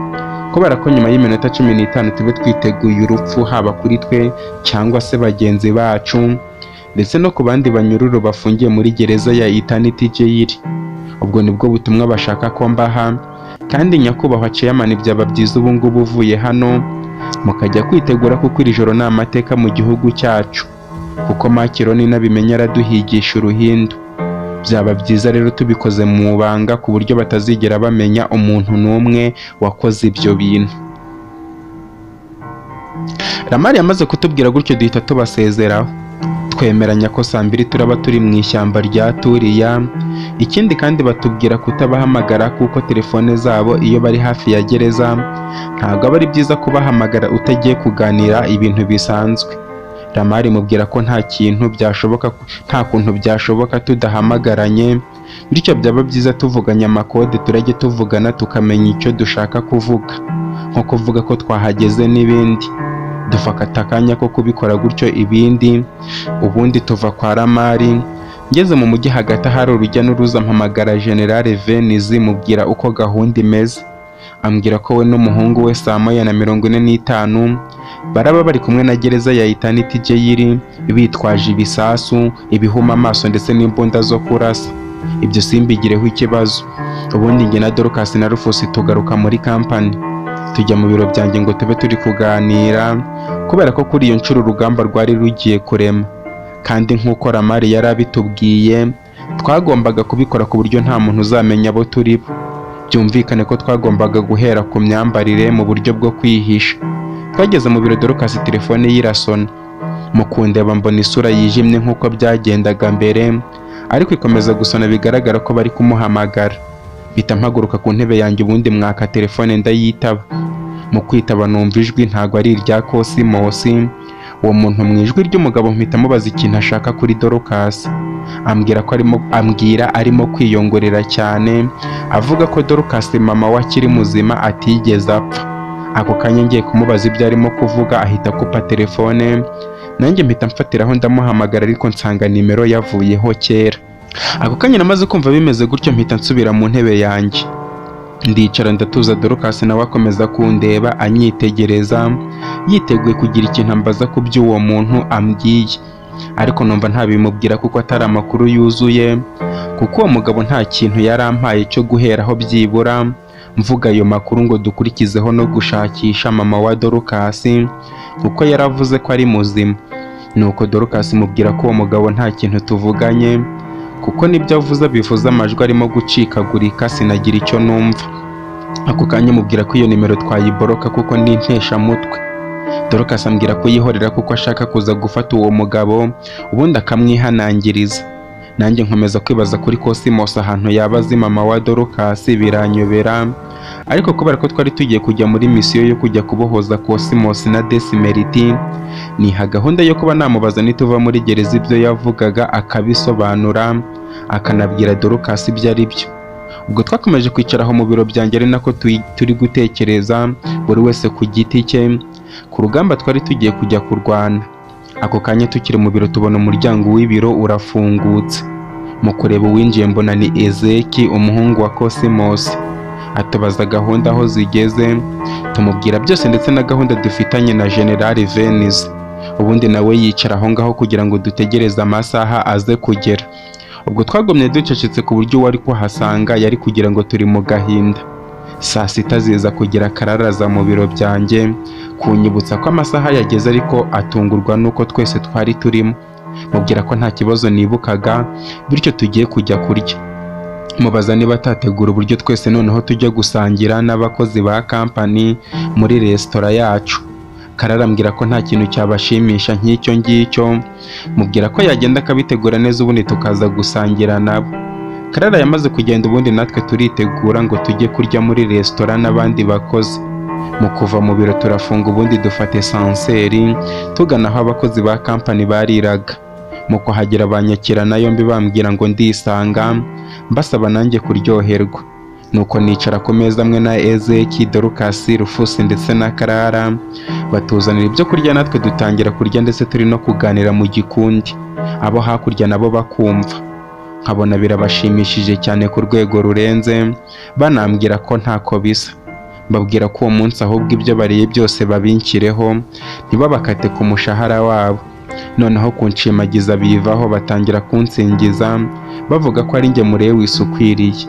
kubera ko nyuma y'iminota 15 tube twiteguye urupfu, haba kuri twe cyangwa se bagenzi bacu, ndetse no ku bandi banyururu bafungiye muri gereza ya Eternity Jail. Ubwo nibwo butumwa bashaka ko mbaha, kandi nyakubahwa chairman, byaba byiza ubu ngubu uvuye hano mukajya kwitegura, kuko iri joro ni amateka mu gihugu cyacu, kuko Makironi nabimenya araduhigisha uruhindu. Byaba byiza rero tubikoze mu banga, ku buryo batazigera bamenya umuntu n'umwe wakoze ibyo bintu. Ramari yamaze kutubwira gutyo, duhita tubasezeraho. Twemeranya ko saa 2 turaba turi mu ishyamba rya Turiya. Ikindi kandi batubwira kutabahamagara kuko telefone zabo iyo bari hafi ya gereza ntabwo aba ari byiza kubahamagara utagiye kuganira ibintu bisanzwe. Ramari mubwira ko nta kintu byashoboka, nta kuntu byashoboka tudahamagaranye, bityo byaba byiza tuvuganye amakode turajye tuvugana tukamenya icyo dushaka kuvuga, nko kuvuga ko twahageze n'ibindi. Dufata akanya ko kubikora gutyo ibindi, ubundi tuva kwa Ramari. Ngeze mu mujyi hagati ahari urujya n'uruza mpamagara General Venizi mubwira uko gahunda imeze. Ambwira ko we n'umuhungu we saa 1:45 baraba bari kumwe na gereza ya Eternity Jail, bitwaje ibisasu, ibihuma amaso ndetse n'imbunda zo kurasa. Ibyo simbigireho ikibazo. Ubundi njye na Dorcas na Rufus tugaruka muri kampani, tujya mu biro byanjye ngo tube turi kuganira, kubera ko kuri iyo nshuro urugamba rwari rugiye kurema, kandi nk'uko Ramari yari abitubwiye twagombaga kubikora ku buryo nta muntu uzamenya abo turi bo. Byumvikane ko twagombaga guhera ku myambarire mu buryo bwo kwihisha. Twageze mu biro Dorcas telefone ye irasona. Mu kundeba mbona isura yijimye nk'uko byagendaga mbere, ariko ikomeza gusona bigaragara ko bari kumuhamagara. Mpita mpaguruka ku ntebe yanjye ubundi mwaka telefone ndayitaba. Mu kwitaba numva ijwi ntago ari irya Kosimosi. Uwo muntu mu ijwi ry'umugabo mpita mubaza ikintu ashaka kuri Dorcas. Ambwira ko arimo, ambwira arimo kwiyongorera cyane, avuga ko Dorcas mama we akiri muzima atigeze apfa. Ako kanya ngiye kumubaza ibyo arimo kuvuga ahita akupa telefone, nanjye mpita mfatiraho ndamuhamagara ariko nsanga nimero yavuyeho kera. Ako kanya namaze kumva bimeze gutyo mpita nsubira mu ntebe yanjye ndicara ndatuza. Dorcas nawe akomeza kundeba anyitegereza, yiteguye kugira ikintu ambaza ku by'uwo muntu ambwiye, ariko numva ntabimubwira kuko atari amakuru yuzuye, kuko uwo mugabo nta kintu yari ampaye cyo guheraho byibura mvuga ayo makuru ngo dukurikizeho no gushakisha mama wa Dorcas, kuko yaravuze ko ari muzima. Nuko Dorcas mubwira ko uwo mugabo nta kintu tuvuganye, kuko nibyo avuze bivuze amajwi arimo gucikagurika sinagira icyo numva. Ako kanya mubwira ko iyo nimero twayiboroka kuko ni inteshamutwe. Dorcas ambwira kuyihorera kuko ashaka kuza gufata uwo mugabo ubundi akamwihanangiriza. Nanjye nkomeza kwibaza kuri Cosmos ahantu yaba azi mama wa Dorcas biranyobera, ariko kubera ko twari tugiye kujya muri misiyo yo kujya kubohoza Cosmos na Desimeriti, niha gahunda yo kuba namubaza nituva muri gereza ibyo yavugaga akabisobanura, akanabwira Dorcas ibyo ari byo. Ubwo twakomeje kwicara aho mu biro byanjye ari nako turi gutekereza buri wese ku giti cye ku rugamba twari tugiye kujya kurwana. Ako kanya tukiri mu biro tubona umuryango w'ibiro urafungutse. Mu kureba uwinjiye mbona ni Ezeki umuhungu wa Cosmos. Atubaza gahunda aho zigeze, tumubwira byose ndetse na gahunda dufitanye na General Venice. Ubundi nawe yicara aho ngaho kugira ngo dutegereze amasaha aze kugera. Ubwo twagumye ducecetse ku buryo uwari kuhasanga yari kugira ngo turi mu gahinda. Saa 6 ziza kugira akararaza mu biro byanjye kunyibutsa ko amasaha yageze, ariko atungurwa n'uko twese twari turimo. Mubwira ko nta kibazo nibukaga, bityo tugiye kujya kurya. Mubaza niba atategura uburyo twese noneho tujya gusangira n'abakozi ba kampani muri resitora yacu. Karara ambwira ko nta kintu cyabashimisha nk'icyo ngicyo, mubwira ko yagenda akabitegura neza ubundi tukaza gusangira nabo. Karara yamaze kugenda ubundi natwe turitegura ngo tujye kurya muri resitora n'abandi bakozi. Mu kuva mu biro turafunga ubundi dufata esanseri tugana aho abakozi ba kampani bariraga. Mu kuhagera banyakira na yombi bambwira ngo ndisanga, mbasaba nanjye kuryoherwa. Nuko nicara ku meza amwe na Ezeki, Dorcas, Rufus ndetse na Karara, batuzanira ibyo kurya natwe dutangira kurya ndetse turi no kuganira mu gikundi, abo hakurya nabo bakumva. Nkabona birabashimishije cyane ku rwego rurenze, banambwira ko ntako bisa. Mbabwira ko uwo munsi ahubwo ibyo bariye byose babinshyireho, ntibabakate ku mushahara wabo. Noneho kunshimagiza bivaho batangira kunsingiza, bavuga ko ari njye Murewisi ukwiriye.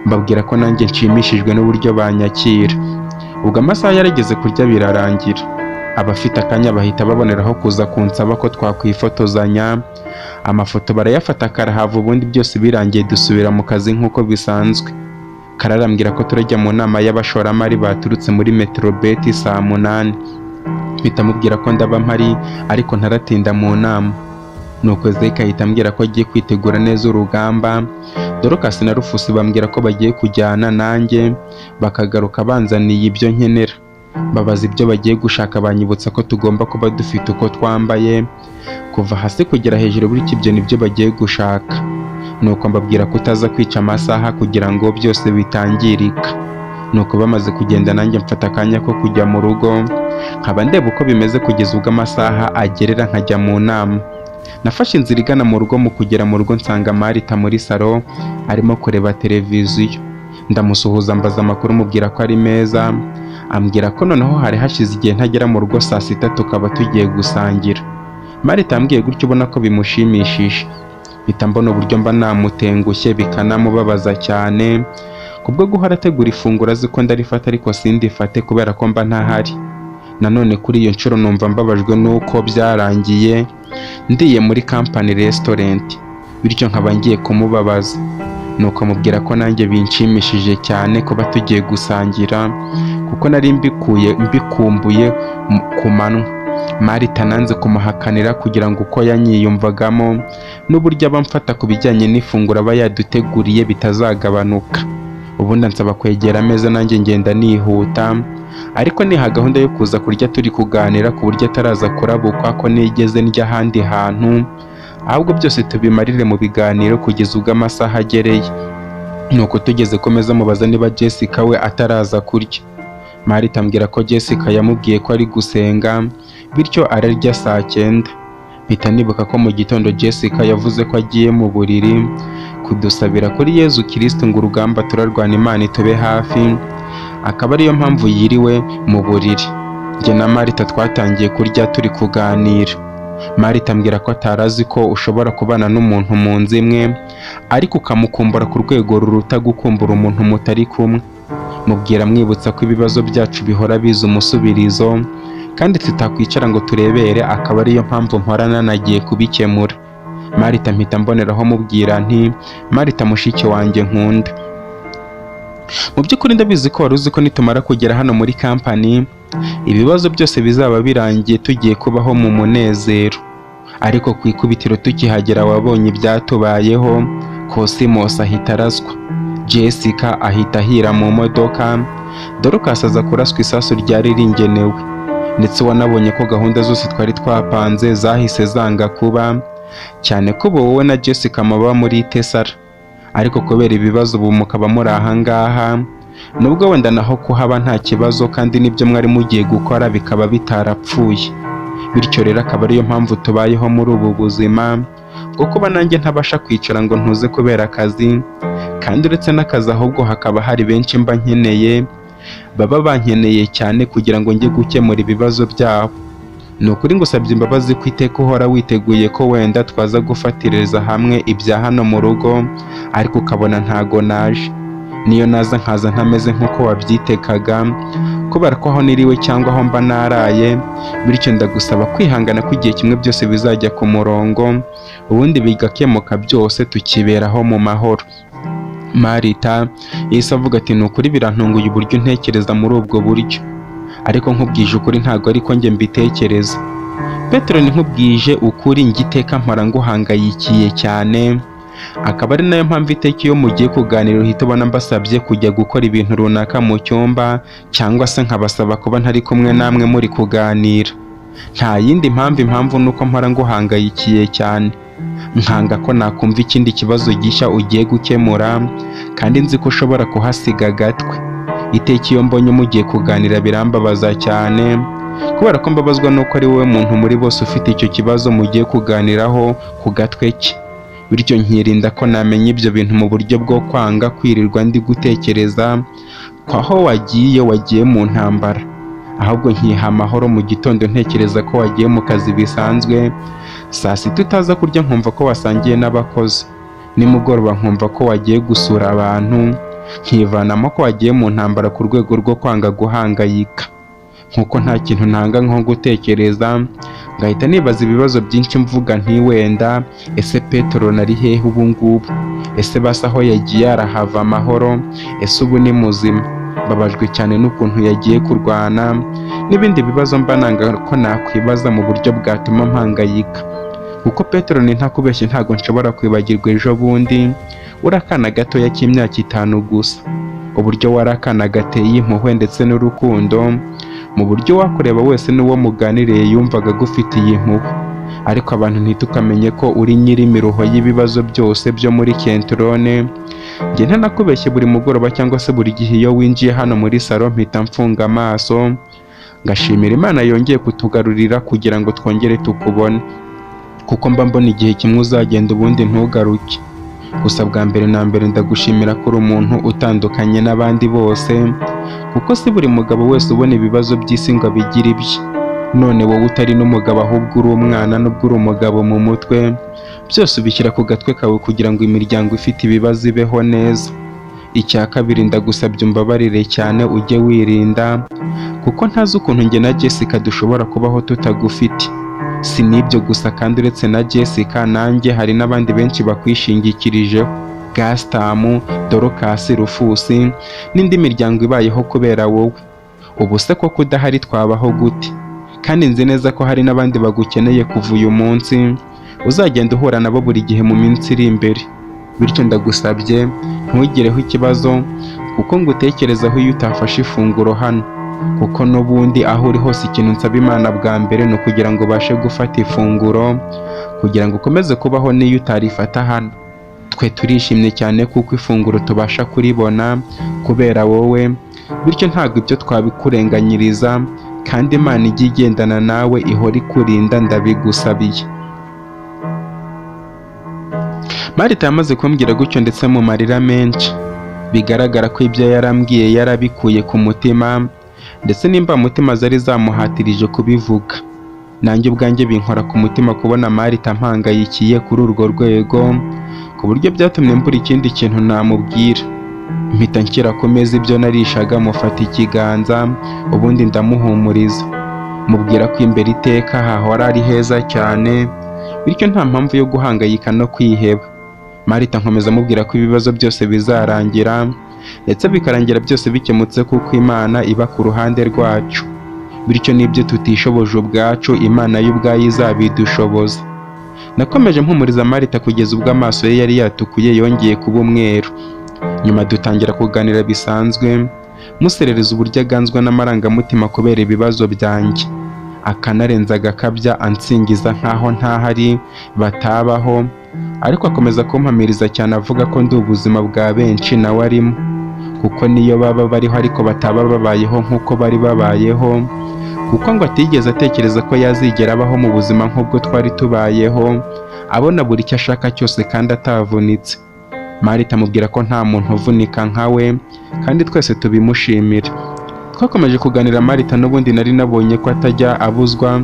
Mbabwira ko nanjye nshimishijwe n'uburyo banyakira. Ubwo amasaha yarageze kurya birarangira. Abafite akanya bahita baboneraho kuza kunsaba ko twakwifotozanya, amafoto barayafata karahava, ubundi byose birangiye dusubira mu kazi nk'uko bisanzwe. Karara ambwira ko turajya mu nama y'abashoramari baturutse muri Metrobet saa 8. Mpita mubwira ko ndaba mpari ariko ntaratinda mu nama. Nuko Zeke ahita ambwira ko agiye kwitegura neza urugamba. Dorcas na Rufus bambwira ko bagiye kujyana nanjye, bakagaruka banzaniye ibyo nkenera. Babaza ibyo bagiye gushaka, banyibutsa ko tugomba kuba dufite uko twambaye kuva hasi kugera hejuru, bityo ibyo nibyo bagiye gushaka. Nuko mbabwira kutaza kwica amasaha kugira ngo byose bitangirika. Nuko bamaze kugenda, nanjye mfata akanya ko kujya mu rugo nkaba ndeba uko bimeze kugeza ubwo amasaha agerera nkajya mu nama. Nafashe inzira igana mu rugo. Mu kugera mu rugo nsanga Marita muri salo arimo kureba televiziyo. Ndamusuhuza, mbaza amakuru, mubwira ko ari meza. Ambwira ko noneho hari hashize igihe ntagera mu rugo saa sita, tukaba tugiye gusangira. Marita yambwiye gutyo ubona ko bimushimishije. Mpita mbona uburyo mba namutengushye bikanamubabaza cyane kubwo guhora ategura ifunguro azi ko ndarifata ariko sindifate kubera ko mba ntahari. Nanone kuri iyo nshuro numva mbabajwe n'uko byarangiye ndiye muri company restaurant, bityo nkaba ngiye kumubabaza. Nuko mubwira ko nanjye binshimishije cyane kuba tugiye gusangira, kuko nari mbikuye mbikumbuye ku manywa. Marita nanze kumuhakanira kugira ngo uko yanyiyumvagamo n'uburyo aba amfata ku bijyanye n'ifunguro aba yaduteguriye bitazagabanuka. Ubundi ansaba kwegera ameza, nanjye ngenda nihuta, ariko niha gahunda yo kuza kurya turi kuganira, ku buryo ataraza kurabukwa ko nigeze ndya ahandi hantu, ahubwo byose tubimarire mu biganiro kugeza ubwo amasaha agereye. Nuko tugeze ku meza mubaza niba Jessica we ataraza kurya. Marita ambwira ko Jessica yamubwiye ko ari gusenga, bityo ararya saa 9. Mpita nibuka ko mu gitondo Jessica yavuze ko agiye mu buriri kudusabira kuri Yezu Kristo ngo urugamba turarwana Imana itube hafi, akaba ariyo mpamvu yiriwe mu buriri. Njye na Marita twatangiye kurya turi kuganira. Marita ambwira ko atari azi ko ushobora kubana n'umuntu mu nzu imwe ariko ukamukumbura ku rwego ruruta gukumbura umuntu mutari kumwe. Mubwira mwibutsa ko ibibazo byacu bihora biza umusubirizo kandi tutakwicara ngo turebere, akaba ariyo mpamvu mporana nagiye kubikemura. Marita mpita mboneraho mubwira nti: "Marita mushiki wanjye nkunda, mu by'ukuri ndabizi ko wari uzi ko nitumara kugera hano muri company ibibazo byose bizaba birangiye, tugiye kubaho mu munezero. Ariko ku ikubitiro tukihagera wabonye ibyatubayeho. Cosmos ahita araswa, Jessica ahita ahira mu modoka, Dorcas aza kuraswa isasu ryari ringenewe, ndetse wanabonye ko gahunda zose twari twapanze zahise zanga kuba, cyane ko ubu wowe na Jessica muba muri Tesara, ariko kubera ibibazo ubu mukaba muri ahangaha, nubwo wenda naho kuhaba nta kibazo kandi n'ibyo mwari mugiye gukora bikaba bitarapfuye. Bityo rero akaba ariyo mpamvu tubayeho muri ubu buzima bwo kuba nanjye ntabasha kwicara ngo ntuze kubera akazi, kandi uretse n'akazi ahubwo hakaba hari benshi mba nkeneye, baba bankeneye cyane kugira ngo njye gukemura ibibazo byabo. Ni ukuri ngusabye imbabazi ko iteka uhora witeguye ko wenda twaza gufatiriza hamwe ibya hano mu rugo, ariko ukabona ntago naje. Niyo naza nkaza ntameze nk'uko wabyitekaga kubera ko aho niriwe cyangwa aho mba naraye. Bityo ndagusaba kwihangana ko igihe kimwe byose bizajya ku murongo, ubundi bigakemuka byose, tukiberaho mu mahoro." Marita yahise avuga ati: "Ni ukuri birantunguye uburyo untekereza muri ubwo buryo, ariko nkubwije ukuri ntabwo ariko njye mbitekereza. Petero, nkubwije ukuri ngiteka mpora nguhangayikiye cyane, akaba ari nayo mpamvu iteka iyo mugiye kuganira uhita ubona mbasabye kujya gukora ibintu runaka mu cyumba, cyangwa se nkabasaba kuba ntari kumwe namwe muri kuganira. Nta yindi mpamvu, impamvu ni uko mpora nguhangayikiye cyane, nkanga ko nakumva ikindi kibazo gishya ugiye gukemura kandi nzi ko ushobora kuhasiga agatwe. Iteka iyo mbonye mugiye kuganira birambabaza cyane, kubera ko mbabazwa nuko ari wowe muntu muri bose ufite icyo kibazo mugiye kuganiraho ku gatwe ke. Bityo nkirinda ko namenya ibyo bintu mu buryo bwo kwanga kwirirwa ndi gutekereza ko aho wagiye wagiye mu ntambara, ahubwo nkiha amahoro mu gitondo ntekereza ko wagiye mu kazi bisanzwe, saa sita utaza kurya nkumva ko wasangiye n'abakozi, nimugoroba nkumva ko wagiye gusura abantu, nkivanamo ko wagiye mu ntambara ku rwego rwo kwanga guhangayika. Nkuko nta kintu ntanga nko gutekereza ngahita nibaza ibibazo byinshi, mvuga nti wenda ese Petero nari hehe ubu ngubu? Ese basi aho yagiye arahava amahoro? Ese ubu ni muzima? Mbabajwe cyane n'ukuntu yagiye kurwana, n'ibindi bibazo mba nanga ko nakwibaza mu buryo bwatuma mpangayika. Kuko Peteroni, ntakubeshye, ntabwo nshobora kwibagirwa ejo bundi uri akana gatoya k'imyaka 5 gusa, uburyo wari akana gateye impuhwe ndetse n'urukundo, mu buryo wakureba wese n'uwo muganiriye yumvaga agufitiye impuhwe. Ariko abantu ntitukamenye ko uri nyir'imiruho y'ibibazo byose byo muri Kentrone. Njye ntanakubeshye, buri mugoroba cyangwa se buri gihe iyo winjiye hano muri salo mpita mfunga amaso ngashimira Imana yongeye kutugarurira kugira ngo twongere tukubone, kuko mba mbona igihe kimwe uzagenda ubundi ntugaruke. Gusa bwa mbere na mbere ndagushimira ko uri umuntu utandukanye n'abandi bose, kuko si buri mugabo wese ubona ibibazo by'isi ngo abigire ibye. None wowe utari n'umugabo ahubwo uri umwana, nubwo uri umugabo mu mutwe, byose ubishyira ku gatwe kawe kugira ngo imiryango ifite ibibazo ibeho neza. Icya kabiri, ndagusabye umbabarire cyane, ujye wirinda, kuko ntazi ukuntu njye na Jessica dushobora kubaho tutagufite. Si n'ibyo gusa kandi, uretse na Jessica nanjye hari n'abandi benshi bakwishingikirijeho, Gastamu, Dorokasi, Rufusi n'indi miryango ibayeho kubera wowe. Ubu se koko udahari twabaho gute? Kandi nzi neza ko hari n'abandi bagukeneye kuva uyu munsi, uzagenda uhura nabo buri gihe mu minsi iri imbere. Bityo ndagusabye ntugireho ikibazo, kuko ngutekerezaho iyo utafashe ifunguro hano, kuko n'ubundi aho uri hose ikintu nsaba Imana bwa mbere ni ukugira ngo ubashe gufata ifunguro, kugira ngo ukomeze kubaho n'iyo utarifata hano. Twe turishimye cyane kuko ifunguro tubasha kuribona kubera wowe, bityo ntabwo ibyo twabikurenganyiriza, kandi Imana ijye igendana nawe ihora ikurinda, ndabigusabiye. Marita yamaze kumbwira gutyo ndetse mu marira menshi, bigaragara ko ibyo yarambwiye yarabikuye ku mutima, ndetse n'imbamutima zari zamuhatirije kubivuga. Nanjye ubwanjye binkora ku mutima kubona Marita mpangayikiye kuri urwo rwego, ku buryo byatumye mbura ikindi kintu namubwira. Mpita nshyira ku meza ibyo narishaga, mufata ikiganza, ubundi ndamuhumuriza, mubwira ko imbere iteka hahora ari heza cyane, bityo nta mpamvu yo guhangayika no kwiheba. Marita nkomeza amubwira ko ibibazo byose bizarangira, ndetse bikarangira byose bikemutse, kuko Imana iba ku ruhande rwacu, bityo n'ibyo tutishoboje ubwacu Imana yo ubwayo izabidushoboza. Nakomeje mpumuriza Marita kugeza ubwo amaso ye yari yatukuye yongeye kuba umweru. Nyuma dutangira kuganira bisanzwe, muserereza uburyo aganzwa n'amarangamutima kubera ibibazo byanjye, akanarenza agakabya ansingiza nkaho ntahari batabaho, ariko akomeza kumpamiriza cyane avuga ko ndi ubuzima bwa benshi nawe arimo, kuko niyo baba bariho ariko bataba babayeho nk'uko bari babayeho, kuko ngo atigeze atekereza ko yazigera abaho mu buzima nk'ubwo twari tubayeho, abona buri icyo ashaka cyose kandi atavunitse. Marita amubwira ko nta muntu uvunika nka we, kandi twese tubimushimira. Twakomeje kuganira Marita n'ubundi nari nabonye ko atajya abuzwa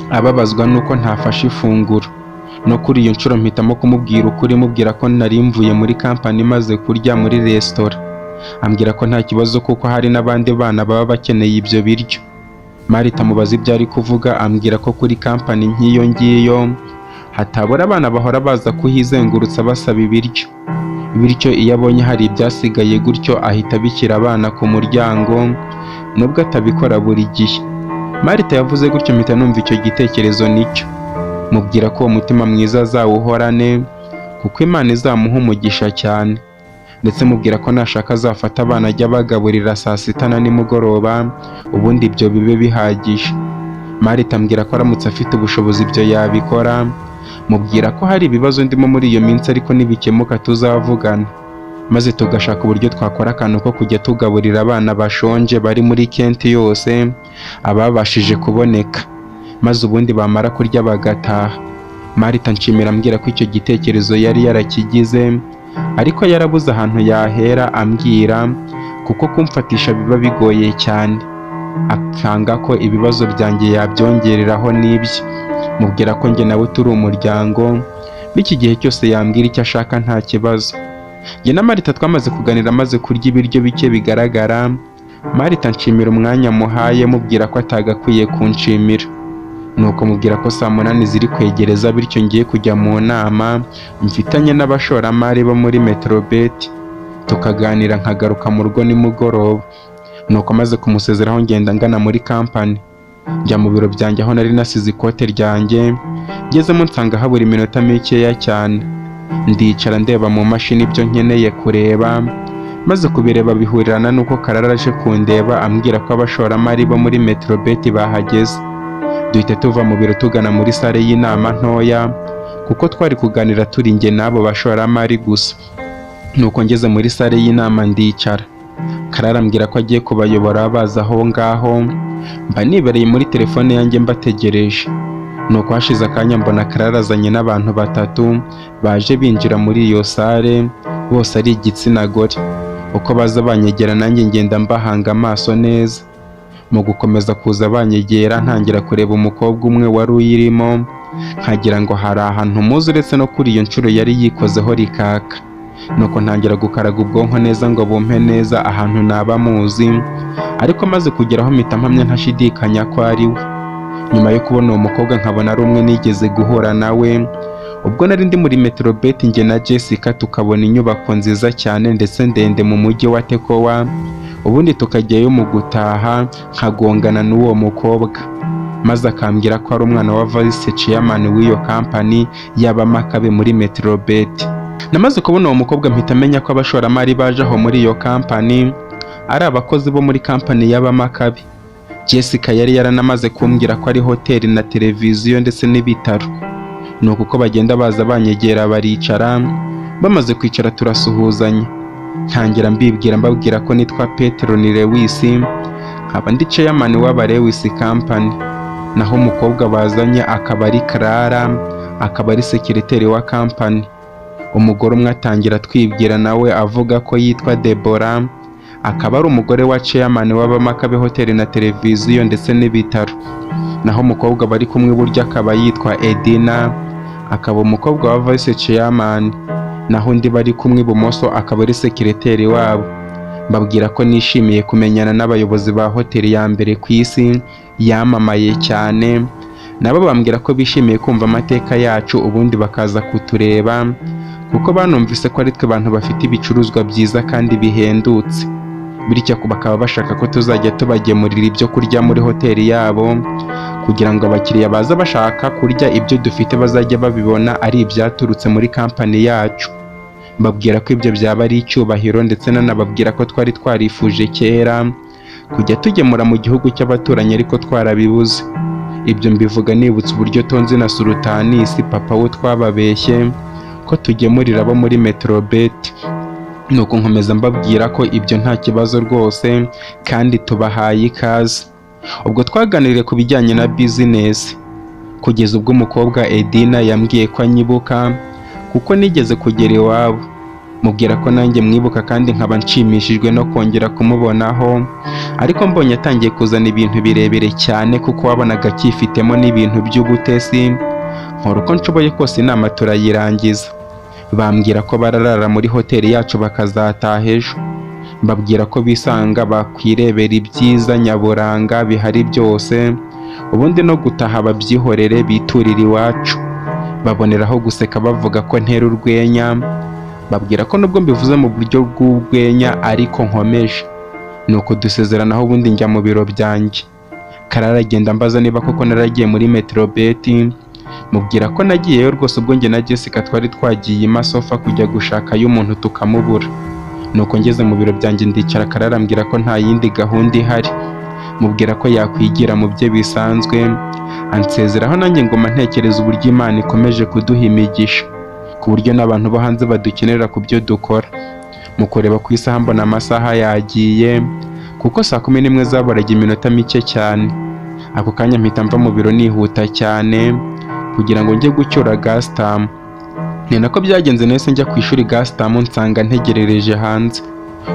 ababazwa nuko ntafashe ifunguro. No kuri iyo nshuro mpitamo kumubwira ukuri, mubwira ko nari mvuye muri kampani maze kurya muri resitora. Ambwira ko nta kibazo kuko hari n'abandi bana baba bakeneye ibyo biryo. Marita amubaza ibyo ari kuvuga, ambwira ko kuri kampani nk'iyo ngiyo hatabura abana bahora baza kuhizengurutsa basaba ibiryo, bityo iyo abonye hari ibyasigaye gutyo ahita abishyira abana ku muryango, nubwo atabikora buri gihe. Marita yavuze gutyo mpita numva icyo gitekerezo nicyo, mubwira ko uwo mutima mwiza azawuhorane kuko Imana izamuha umugisha cyane, ndetse mubwira ko nashaka azafata abana ajya abagaburira saa sita na nimugoroba, ubundi ibyo bibe bihagije. Marita ambwira ko aramutse afite ubushobozi ibyo yabikora, mubwira ko hari ibibazo ndimo muri iyo minsi ariko nibikemuka tuzavugana, maze tugashaka uburyo twakora akantu ko kujya tugaburira abana bashonje bari muri Kenti yose, ababashije kuboneka, maze ubundi bamara kurya bagataha. Marita nshimira ambwira ko icyo gitekerezo yari yarakigize, ariko yarabuze ahantu yahera ambwira, kuko kumfatisha biba bigoye cyane, akanga ko ibibazo byanjye yabyongereraho n'ibye. Mubwira ko njye nawe turi umuryango, bityo igihe cyose yambwira icyo ashaka nta kibazo. Njye na Marita twamaze kuganira amaze kurya ibiryo bike bigaragara. Marita nshimira umwanya muhaye, mubwira ko atagakwiye kunshimira. Nuko mubwira ko saa 8 ziri kwegereza, bityo ngiye kujya mu nama mfitanye n'abashoramari bo muri Metrobet, tukaganira nkagaruka mu rugo nimugoroba. Nuko maze kumusezeraho ngenda ngana muri kampani. Njya mu biro byanjye aho nari nasize ikote ryanjye, ngezemo nsanga habura iminota mikeya cyane. Ndicara ndeba mu mashini ibyo nkeneye kureba, maze kubireba bihurirana n'uko Karara aje kundeba ambwira ko abashoramari bo muri Metrobet bahageze. Duhita tuva mu biro tugana muri sale y'inama ntoya, kuko twari kuganira turi njye n'abo bashoramari gusa. Nuko ngeze muri sale y'inama ndicara. Karara ambwira ko agiye kubayobora baza aho ngaho, mba nibereye muri telefone yanjye mbategereje. Nuko hashize akanya mbona Karara azanye n'abantu batatu baje binjira muri iyo sale, bose ari igitsina gore. Uko baza banyegera nanjye ngenda mbahanga amaso neza. Mu gukomeza kuza banyegera ntangira kureba umukobwa umwe wari uyirimo, nkagira ngo hari ahantu muzi uretse no kuri iyo nshuro yari yikozeho rikaka. Nuko ntangira gukaraga ubwonko neza ngo bumpe neza ahantu naba muzi, ariko maze kugeraho mpita mpamya ntashidikanya ko ari we. Nyuma yo kubona uwo mukobwa nkabona ari umwe nigeze guhura nawe, ubwo nari ndi muri Metrobet njye na Jessica tukabona inyubako nziza cyane ndetse ndende mu mujyi wa Tekowa, ubundi tukajyayo mu gutaha nkagongana n'uwo mukobwa, maze akambwira ko ari umwana wa vice chairman w'iyo kampani y'Abamakabe muri Metrobet. Namaze kubona uwo mukobwa mpita menya ko abashoramari baje aho muri iyo kampani ari abakozi bo muri kampani y'Abamakabe. Jessica yari yaranamaze kumbwira ko ari hoteli na televiziyo ndetse n'ibitaro. Nuko uko bagenda baza banyegera baricara, bamaze kwicara turasuhuzanya. Ntangira mbibwira mbabwira ko nitwa Petero ni Lewis, nkaba ndi chairman w'aba Lewis Company. Naho umukobwa bazanye akaba ari Clara, akaba ari sekireteri wa kampani. Umugore umwe atangira atwibwira nawe avuga ko yitwa Deborah, akaba ari umugore wa chairman w'Abamakabe hoteli na televiziyo ndetse n'ibitaro. Naho umukobwa bari kumwe iburyo akaba yitwa Edina, akaba umukobwa wa vice chairman. Naho undi bari kumwe ibumoso akaba ari sekireteri wabo. Mbabwira ko nishimiye kumenyana n'abayobozi ba hoteli ya mbere ku isi yamamaye cyane, nabo bambwira ko bishimiye kumva amateka yacu ubundi bakaza kutureba, kuko banumvise ko ari twe bantu bafite ibicuruzwa byiza kandi bihendutse, bityo bakaba bashaka ko tuzajya tubagemurira ibyo kurya muri hoteli yabo, kugira ngo abakiriya baza bashaka kurya ibyo dufite bazajya babibona ari ibyaturutse muri kampani yacu. Mbabwira ko ibyo byaba ari icyubahiro, ndetse nanababwira ko twari twarifuje kera kujya tugemura mu gihugu cy'abaturanyi ariko twarabibuze. Ibyo mbivuga nibutse uburyo Tonzi na Sultanisi papa we twababeshye ko tugemurira abo muri Metrobet. Nuko nkomeza mbabwira ko ibyo nta kibazo rwose kandi tubahaye ikaze. Ubwo twaganiriye ku bijyanye na bizinesi, kugeza ubwo umukobwa Edina yambwiye ko anyibuka kuko nigeze kugera iwabo. Mubwira ko nanjye mwibuka kandi nkaba nshimishijwe no kongera kumubonaho, ariko mbonye atangiye kuzana ibintu birebire cyane kuko wabonaga akifitemo n'ibintu by'ubutesi, nkora uko nshoboye kose inama turayirangiza. Bambwira ko bararara muri hoteli yacu bakazataha ejo. Mbabwira ko bisanga bakwirebera ibyiza nyaburanga bihari byose, ubundi no gutaha babyihorere biturire iwacu. Baboneraho guseka bavuga ko ntera urwenya, babwira ko nubwo mbivuze mu buryo bw'urwenya ariko nkomeje. Nuko dusezeranaho ubundi njya mu biro byanjye. Karara agenda ambaza niba koko naragiye muri Metrobet, mubwira ko nagiyeyo rwose ubwo njye na Jessica twari twagiye i Masofa kujya gushakayo umuntu tukamubura. Nuko ngeze mu biro byanjye ndicara, Karara ambwira ko nta yindi gahunda ihari. Mubwira ko yakwigira mu bye bisanzwe, ansezeraho nanjye ngoma ntekereza uburyo Imana ikomeje kuduha imigisha, ku buryo n'abantu bo hanze badukenera ku byo dukora. Mu kureba ku isaha mbona amasaha yagiye, kuko saa 11 zaburaga iminota mike cyane. Ako kanya mpita mva mu biro nihuta cyane kugira ngo njye gucyura Gasitamu. Ni nako byagenze, nahise njya ku ishuri Gasitamu nsanga ntegerereje hanze.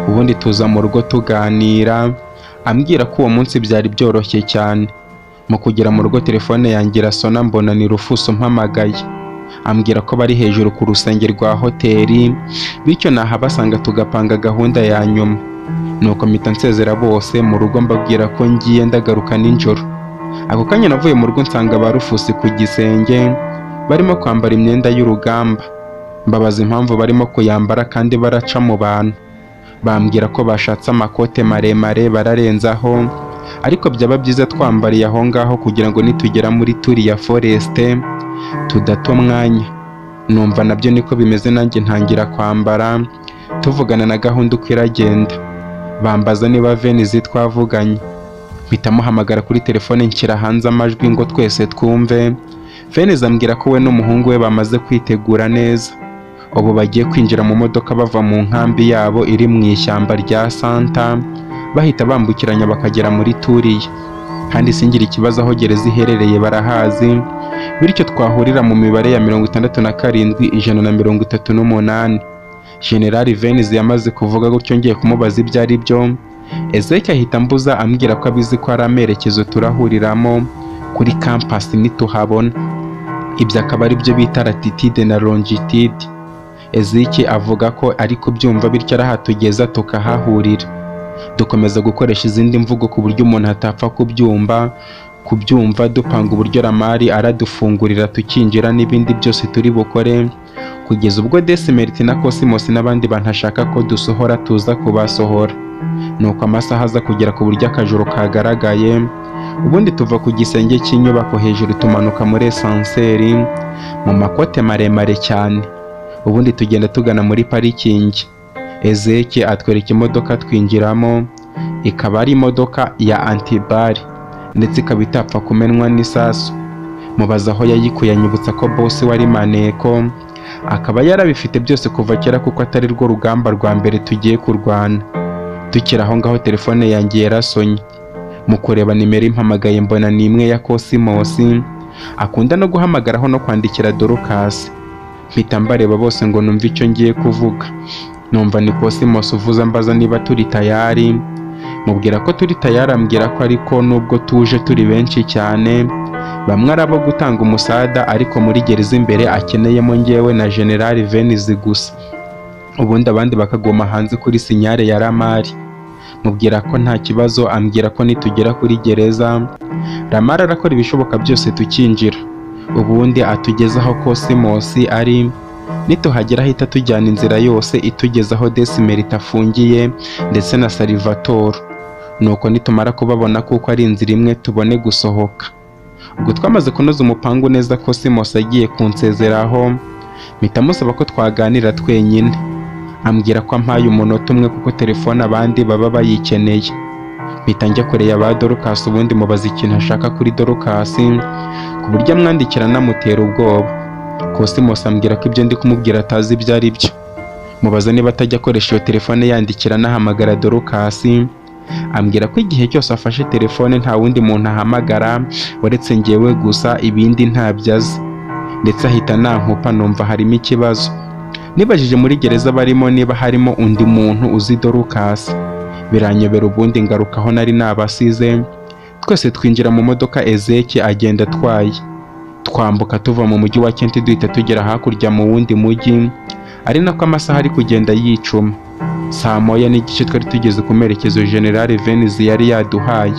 Ubundi tuza mu rugo tuganira, ambwira ko uwo munsi byari byoroshye cyane. Mu kugera mu rugo telefone yanjye irasona mbona ni Rufuso umpamagaye. Ambwira ko bari hejuru ku rusenge rwa hoteli, bityo nahabasanga tugapanga gahunda ya nyuma. Nuko mpita nsezera bose mu rugo mbabwira ko ngiye ndagaruka nijoro. Ako kanya navuye mu rugo nsanga ba Rufusi ku gisenge barimo kwambara imyenda y'urugamba. Mbabaza impamvu barimo kuyambara kandi baraca mu bantu. Bambwira ko bashatse amakote maremare bararenzaho, Ariko byaba byiza twambariye aho ngaho kugira ngo nitugera muri turiya forest tudata umwanya. Numva nabyo niko bimeze, nanjye ntangira kwambara, tuvugana na gahunda uko iragenda. Bambaza niba Venizi twavuganye, mpita muhamagara kuri telefone, nshyira hanze amajwi ngo twese twumve. Venizi ambwira ko we n'umuhungu we bamaze kwitegura neza, ubu bagiye kwinjira mu modoka bava mu nkambi yabo iri mu ishyamba rya Santa, bahita bambukiranya bakagera muri Turiya. Kandi singira ikibazo, aho gereza iherereye barahazi, bityo twahurira mu mibare ya 67 138. General Venizi yamaze kuvuga gutyo, ngiye kumubaza ibyo ari byo, Ezekiel ahita ambuza, ambwira ko abizi ko ari amerekezo turahuriramo kuri campus nituhabona. Ibyo akaba ari byo bita latitude na longitude. Ezeki avuga ko ari kubyumva, bityo arahatugeza tukahahurira. Dukomeza gukoresha izindi mvugo ku buryo umuntu atapfa kubyumva, dupanga uburyo Ramari aradufungurira tukinjira n'ibindi byose turi bukore, kugeza ubwo Desimeriti na Cosmos n'abandi bantu ashaka ko dusohora tuza kubasohora. Nuko amasaha aza kugera ku buryo akajoro kagaragaye, ubundi tuva ku gisenge cy'inyubako hejuru, tumanuka muri ascenseur mu makote maremare cyane, ubundi tugenda tugana muri parikingi. Ezeki atwereka imodoka twinjiramo, ikaba ari imodoka ya anti-balles ndetse ikaba itapfa kumenwa n'isasu. Mubaza aho yayikuye, anyibutsa ko boss wari maneko, akaba yarabifite byose kuva kera, kuko atari rwo rugamba rwa mbere tugiye kurwana. Tukiri aho ngaho telefone yanjye yarasonye. Mu kureba nimero impamagaye, mbona ni imwe ya Cosmos akunda no guhamagaraho no kwandikira Dorcas. Mpita mbareba bose ngo numve icyo ngiye kuvuga. Numva ni Cosmos uvuze, ambaza niba turi tayari. Mubwira ko turi tayari, ambwira ko ariko nubwo tuje turi benshi cyane, bamwe ari abo gutanga umusada, ariko muri gereza imbere akeneyemo ngewe na General Venizi gusa, ubundi abandi bakaguma hanze kuri signal ya Ramari. Mubwira ko nta kibazo, ambwira ko nitugera kuri gereza Ramari arakora ibishoboka byose tukinjira, ubundi atugeze aho Cosmos ari. Nituhagera ahita tujyana inzira yose itugeza aho Desimerita afungiye ndetse na Salvatore, nuko nitumara kubabona, kuko ari inzira imwe, tubone gusohoka. Ubwo twamaze kunoza umupangu neza, Cosmos agiye kunsezeraho, mpita musaba ko twaganira twenyine. Ambwira ko ampaye umunota umwe kuko telefone abandi baba bayikeneye. Mpita njya kure ya ba Dorcas, ubundi mubaza ikintu ashaka kuri Dorcas ku buryo amwandikira anamutera ubwoba. Cosmos ambwira ko ibyo ndi kumubwira atazi ibyo ari byo. Mubaza niba atajya akoresha iyo telefone yandikira anahamagara Dorcas, ambwira ko igihe cyose afashe telefone nta wundi muntu ahamagara uretse njyewe gusa, ibindi ntabyo azi. Ndetse ahita anankupa, numva harimo ikibazo. Nibajije muri gereza barimo niba harimo undi muntu uzi Dorcas, biranyobera. Ubundi ngaruka aho nari nabasize, twese twinjira mu modoka, Ezeki agenda atwaye. Twambuka tuva mu mujyi wa Kenti, duhita tugera hakurya mu wundi mujyi, ari nako amasaha ari kugenda yicuma. Saa 1:30 twari tugeze ku merekezo General Venizi yari yaduhaye.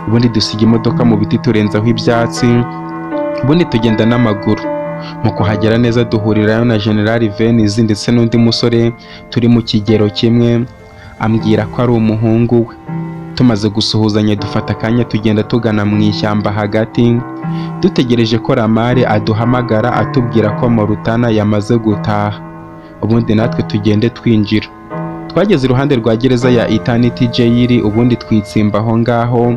Ubundi dusiga imodoka mu biti, turenzaho ibyatsi, ubundi tugenda n'amaguru. Mu kuhagera neza duhurirayo na General Venizi ndetse n'undi musore turi mu kigero kimwe, ambwira ko ari umuhungu we. Tumaze gusuhuzanya, dufata akanya tugenda tugana mu ishyamba hagati, dutegereje ko Ramari aduhamagara atubwira ko Morutana yamaze gutaha, ubundi natwe tugende twinjira. Twageze iruhande rwa gereza ya Eternity Jail, ubundi twitsimba aho ngaho,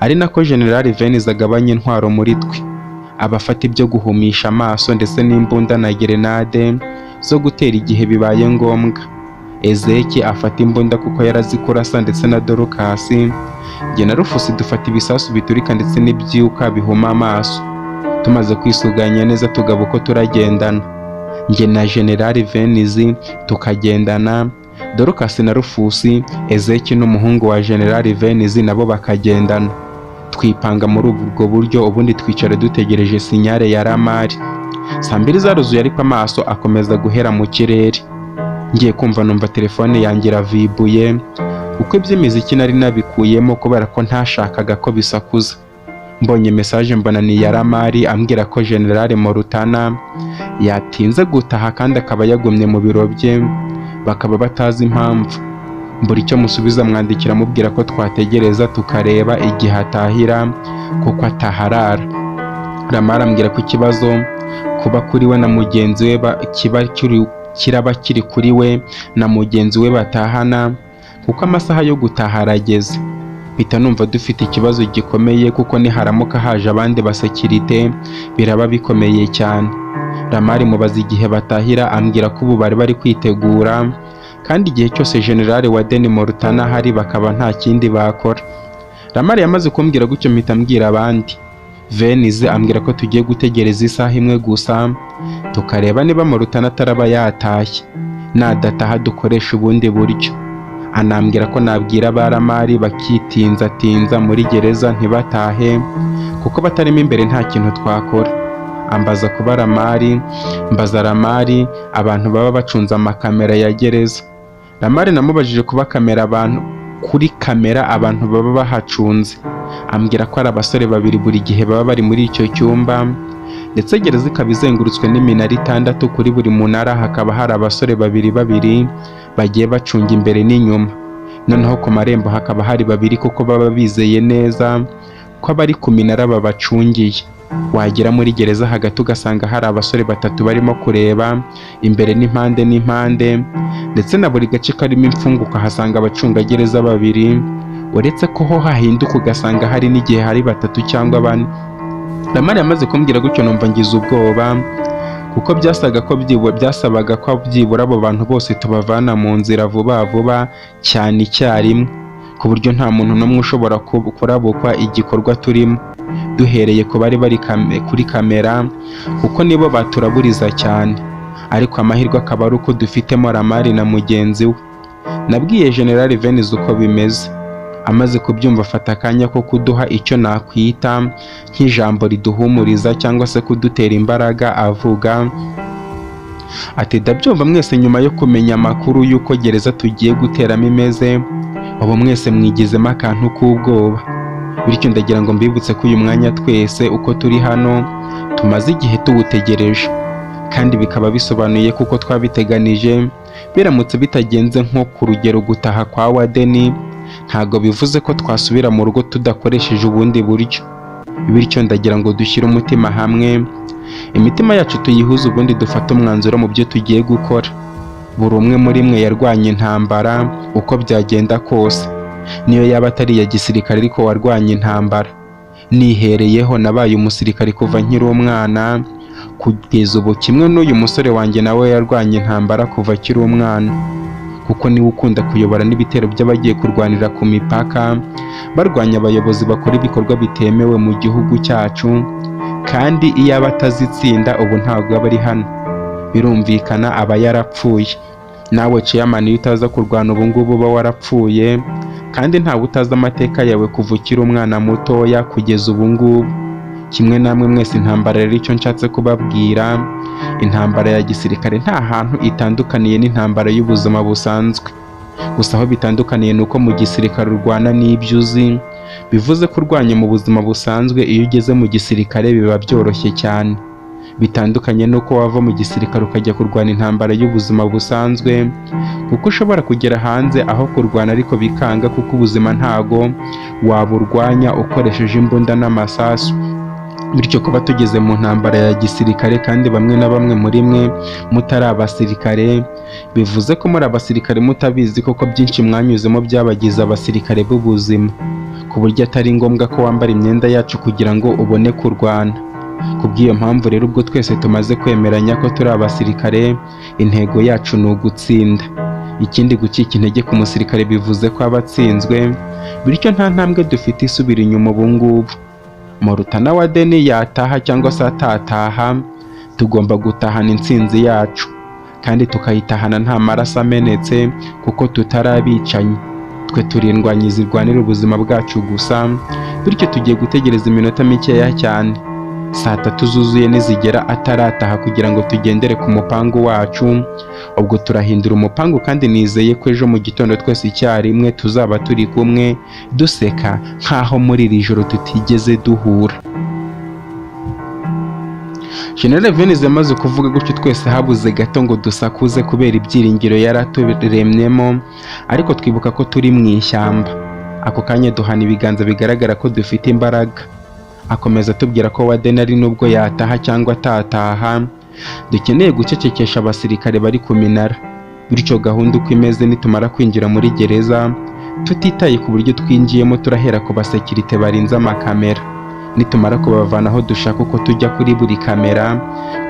ari nako General Venizi agabanya intwaro muri twe, abafata ibyo guhumisha amaso ndetse n'imbunda na gerenade zo gutera igihe bibaye ngombwa. Ezeki afata imbunda kuko yarazi kurasa, ndetse na Dorcas. Jye na Rufusi dufata ibisasu biturika ndetse n'ibyuka bihuma amaso. Tumaze kwisuganya neza, tugaba uko turagendana: njye na General Venizi tukagendana, Dorcas na Rufusi, Ezeki n'umuhungu wa General Venizi nabo bakagendana. Twipanga muri ubwo buryo, ubundi twicara dutegereje signal ya Ramari. Saa 2 zaruzuye, ariko amaso akomeza guhera mu kirere. Ngiye kumva numva telefone yanjye iravibuye, kuko iby'imiziki nari nabikuyemo kubera ko ntashakaga ko bisakuza. Mbonye message, mbona ni iya Ramari ambwira ko General Morutana yatinze gutaha kandi akaba yagumye mu biro bye, bakaba batazi impamvu. Mbura icyo musubiza, mwandikira mubwira ko twategereza tukareba igihe atahira kuko ataharara. Ramari ambwira ko ikibazo kuba kuri we na mugenzi we kiba kiraba kiri kuri we na mugenzi we batahana, kuko amasaha yo gutaha arageze. Mpita numva dufite ikibazo gikomeye, kuko niharamuka haje abandi basekirite biraba bikomeye cyane. Ramari mubaza igihe batahira, ambwira ko ubu bari bari kwitegura, kandi igihe cyose General wa Deni Morutana ahari bakaba nta kindi bakora. Ramari yamaze kumbwira gutyo, mpita mbwira abandi. Venize ambwira ko tugiye gutegereza isaha imwe gusa tukareba niba Morutana ataraba yatashye, nadataha dukoresha ubundi buryo. Anambwira ko nabwira abaramari bakitinzatinza muri gereza ntibatahe, kuko batarimo imbere nta kintu twakora. Ambaza kuba Ramari, mbaza Ramari abantu baba bacunze amakamera ya gereza. Ramari namubajije kuba kamera abantu kuri kamera abantu baba bahacunze, ambwira ko ari abasore babiri buri gihe baba bari muri icyo cyumba, ndetse gereza ikaba izengurutswe n'iminara 6, kuri buri munara hakaba hari abasore babiri babiri bagiye bacunga imbere n'inyuma. Noneho ku marembo hakaba hari babiri, kuko baba bizeye neza ko abari ku minara babacungiye. Wagera muri gereza hagati ugasanga hari abasore batatu barimo kureba imbere n'impande n'impande, ndetse na buri gace karimo imfungwa ukahasanga abacungagereza babiri, uretse ko ho hahinduka ugasanga hari n'igihe hari batatu cyangwa bane. Ramari yamaze kumbwira gutyo numva ngize ubwoba, kuko byasaga ko byasabaga ko byibura abo bantu bose tubavana mu nzira vuba vuba cyane icyarimwe, ku buryo nta muntu n'umwe ushobora kurabukwa igikorwa turimo, duhereye ku bari bari kuri kamera, kuko nibo baturaburiza cyane. Ariko amahirwe akaba ari uko dufitemo Ramari na mugenzi we. Nabwiye General Venize uko bimeze. Amaze kubyumva afata akanya ko kuduha icyo nakwita nk'ijambo riduhumuriza cyangwa se kudutera imbaraga, avuga ati: ndabyumva mwese nyuma yo kumenya amakuru y'uko gereza tugiye guteramo imeze, ubu mwese mwigizemo akantu k'ubwoba. Bityo ndagira ngo mbibutse ko uyu mwanya twese uko turi hano tumaze igihe tuwutegereje, kandi bikaba bisobanuye kuko twabiteganije. Biramutse bitagenze nko ku rugero gutaha kwa Wadeni, ntago bivuze ko twasubira mu rugo tudakoresheje ubundi buryo. Bityo ndagira ngo dushyire umutima hamwe, imitima yacu tuyihuze, ubundi dufate umwanzuro mu byo tugiye gukora. Buri umwe muri mwe yarwanye intambara uko byagenda kose, niyo yaba atari iya gisirikare ariko warwanye intambara. Nihereyeho nabaye umusirikare kuva nkiri umwana kugeza ubu, kimwe n'uyu musore wanjye nawe yarwanye intambara kuva akiri umwana, kuko niwe ukunda kuyobora n'ibitero by'abagiye kurwanira ku mipaka barwanya abayobozi bakora ibikorwa bitemewe mu gihugu cyacu, kandi iyo aba atazitsinda ubu ntabwo aba ari hano, birumvikana aba yarapfuye. Nawe Chairman, iyo utaza kurwana ubu ngubu uba warapfuye, kandi ntawe utazi amateka yawe kuva ukiri umwana mutoya kugeza ubu ngubu. Kimwe namwe mwese, intambara rero icyo nshatse kubabwira, intambara ya gisirikare nta hantu itandukaniye n'intambara y'ubuzima busanzwe. Gusa aho bitandukaniye ni uko mu gisirikare urwana n'ibyo uzi, bivuze ko urwanya mu buzima busanzwe iyo ugeze mu gisirikare biba byoroshye cyane. Bitandukanye n'uko wava mu gisirikare ukajya kurwana intambara y'ubuzima busanzwe, kuko ushobora kugera hanze aho kurwana ariko bikanga, kuko ubuzima ntago waburwanya ukoresheje imbunda n'amasasu. Bityo kuba tugeze mu ntambara ya gisirikare kandi bamwe na bamwe muri mwe mutari abasirikare, bivuze ko muri abasirikare mutabizi, koko byinshi mwanyuzemo byabagize abasirikare b'ubuzima, ku buryo atari ngombwa ko wambara imyenda yacu kugira ngo ubone kurwana. Kubw'iyo mpamvu rero, ubwo twese tumaze kwemeranya ko turi abasirikare, intego yacu ni ugutsinda. Ikindi, gucika intege ku musirikare bivuze ko aba atsinzwe, bityo nta ntambwe dufite isubira inyuma ubu ngubu. Morutana wa Deni yataha cyangwa se atataha, tugomba gutahana intsinzi yacu, kandi tukayitahana nta maraso amenetse, kuko tutari abicanyi. Twe turi indwanyi zirwanira ubuzima bwacu gusa. Bityo tugiye gutegereza iminota mikeya cyane, saa 3 zuzuye nizigera atarataha kugira ngo tugendere ku mupangu wacu, ubwo turahindura umupangu, kandi nizeye ko ejo mu gitondo twese icyarimwe tuzaba turi kumwe duseka nk'aho muri iri joro tutigeze duhura. General Venise yamaze kuvuga gutyo, twese habuze gato ngo dusakuze kubera ibyiringiro yari aturemyemo, ariko twibuka ko turi mu ishyamba. Ako kanya duhana ibiganza, bigaragara ko dufite imbaraga. Akomeza atubwira ko Warden ari nubwo yataha cyangwa atataha, dukeneye gucecekesha abasirikare bari ku minara. Bityo gahunda uko imeze, nitumara kwinjira muri gereza, tutitaye ku buryo twinjiyemo, turahera ku basekirite barinze amakamera. Nitumara kubavana aho dushaka uko tujya kuri buri kamera,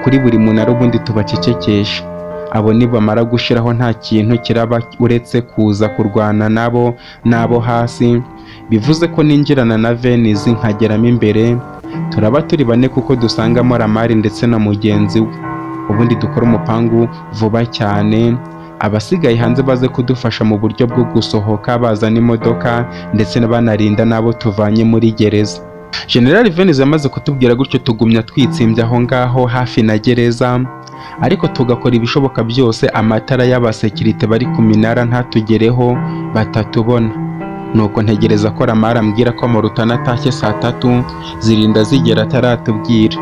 kuri buri munara, ubundi tubacecekesha. Abo nibamara gushiraho, nta kintu kiraba uretse kuza kurwana nabo n'abo hasi. Bivuze ko ninjirana na Venice nkageramo imbere, turaba turi bane kuko dusangamo Ramari ndetse na mugenzi we. Ubundi dukora umupangu vuba cyane, abasigaye hanze baze kudufasha mu buryo bwo gusohoka, bazana imodoka ndetse banarinda n'abo tuvanye muri gereza. General Venise yamaze kutubwira gutyo, tugumya twitsimbye aho ngaho hafi na gereza, ariko tugakora ibishoboka byose amatara y'abasekirite bari ku minara ntatugereho, batatubona. Nuko ntegereza ko Ramara ambwira ko Morutana atashye saa 3, zirinda zigera ataratubwira.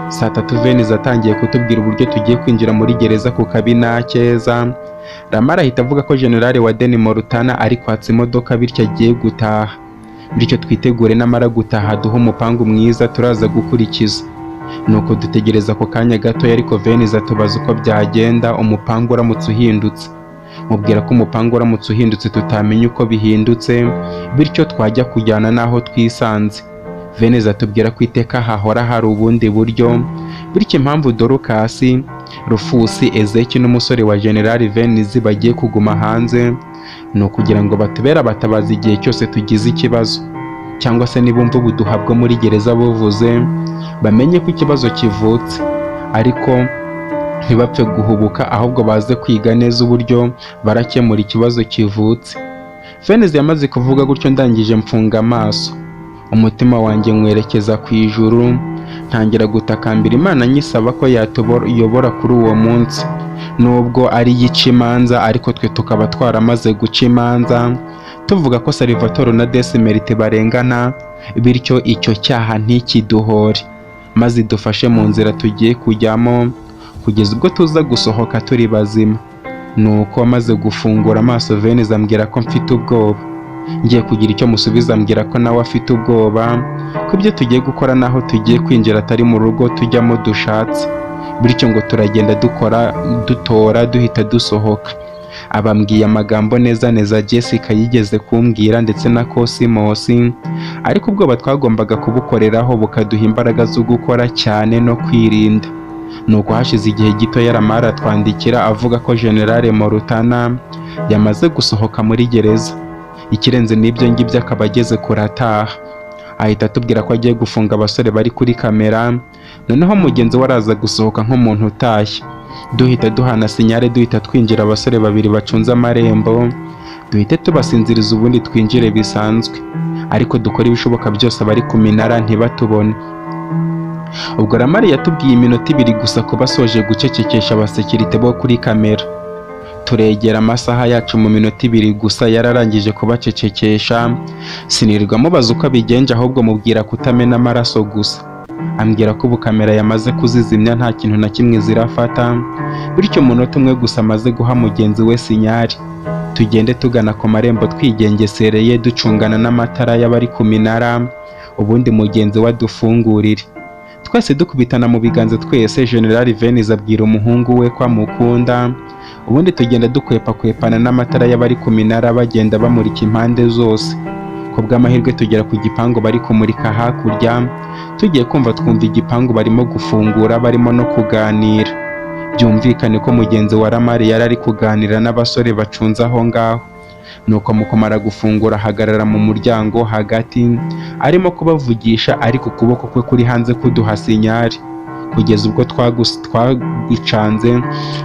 Saa 3 Venise atangiye kutubwira uburyo tugiye kwinjira muri gereza ku kabi keza. Ramara ahita avuga ko General Warden Morutana ari kwatsa imodoka, bityo agiye gutaha, bityo twitegure namara gutaha duhe umupangu mwiza turaza gukurikiza. Nuko dutegereza ako kanya gatoya, ariko Venise atubaza uko byagenda umupangu uramutse uhindutse. Mubwira ko umupangu uramutse uhindutse tutamenya uko bihindutse, bityo twajya kujyana n'aho twisanze. Venise atubwira ko iteka hahora hari ubundi buryo, bityo impamvu Dorukasi, Rufusi, Ezeki n'umusore wa General Venise bagiye kuguma hanze ni ukugira ngo batubere abatabazi igihe cyose tugize ikibazo, cyangwa se nibumva ubuduha bwo muri gereza buvuze, bamenye ko ikibazo kivutse, ariko ntibapfe guhubuka, ahubwo baze kwiga neza uburyo barakemura ikibazo kivutse. Venise yamaze kuvuga gutyo, ndangije mfunga amaso, umutima wanjye nkwerekeza ku ijuru, ntangira gutakambira Imana nyisaba ko yatuyobora kuri uwo munsi. Nubwo ari yica imanza, ariko twe tukaba twaramaze guca imanza tuvuga ko Salvatore na Desimerite barengana, bityo icyo cyaha ntikiduhore, maze idufashe mu nzira tugiye kujyamo kugeza ubwo tuza gusohoka turi bazima. Nuko maze gufungura amaso, Venise ambwira ko mfite ubwoba. Ngiye kugira icyo musubiza, ambwira ko nawe afite ubwoba, ko ibyo tugiye gukora n'aho tugiye kwinjira atari mu rugo tujyamo dushatse, bityo ngo turagenda dukora dutora duhita dusohoka. Abambwiye amagambo neza neza Jessica yigeze kumbwira ndetse na Cosmos, ariko ubwoba twagombaga kubukoreraho bukaduha imbaraga zo gukora cyane no kwirinda. Nuko hashize igihe gito, Yaramara atwandikira avuga ko General Morutana yamaze gusohoka muri gereza. Ikirenze n'ibyo ngibyo, akaba ageze kure ataha. Ahita atubwira ko agiye gufunga abasore bari kuri kamera, noneho mugenzi we araza gusohoka nk'umuntu utashye, duhita duhana signal, duhita twinjira. Abasore babiri bacunze amarembo duhite tubasinziriza, ubundi twinjire bisanzwe, ariko dukore ibishoboka byose abari ku minara ntibatubone. Ubwo Ramari yatubwiye iminota 2 gusa kuba asoje gucecekesha abasekirite bo kuri kamera. Turegera amasaha yacu, mu minota 2 gusa yararangije kubacecekesha. Sinirirwa mubaza uko abigenje, ahubwo mubwira kutamena amaraso gusa. Ambwira ko ubu kamera yamaze kuzizimya, nta kintu na kimwe zirafata, bityo umunota umwe gusa amaze guha mugenzi we signal, tugende tugana ku marembo twigengesereye, ducungana n'amatara y'abari ku minara, ubundi mugenzi we adufungurire. Twese dukubitana mu biganza twese, General Venise abwira umuhungu we ko amukunda, ubundi tugenda dukwepakwepana n'amatara y'abari ku minara bagenda bamurika impande zose. Ku bw'amahirwe tugera ku gipangu bari kumurika hakurya. Tugiye kumva twumva igipangu barimo gufungura, barimo no kuganira. Byumvikane ko mugenzi wa Ramari yari ari kuganira n'abasore bacunze aho ngaho. Nuko mu kumara gufungura, ahagarara mu muryango hagati arimo kubavugisha, ariko ukuboko kwe kuri hanze kuduha signal, kugeza ubwo twagucanze,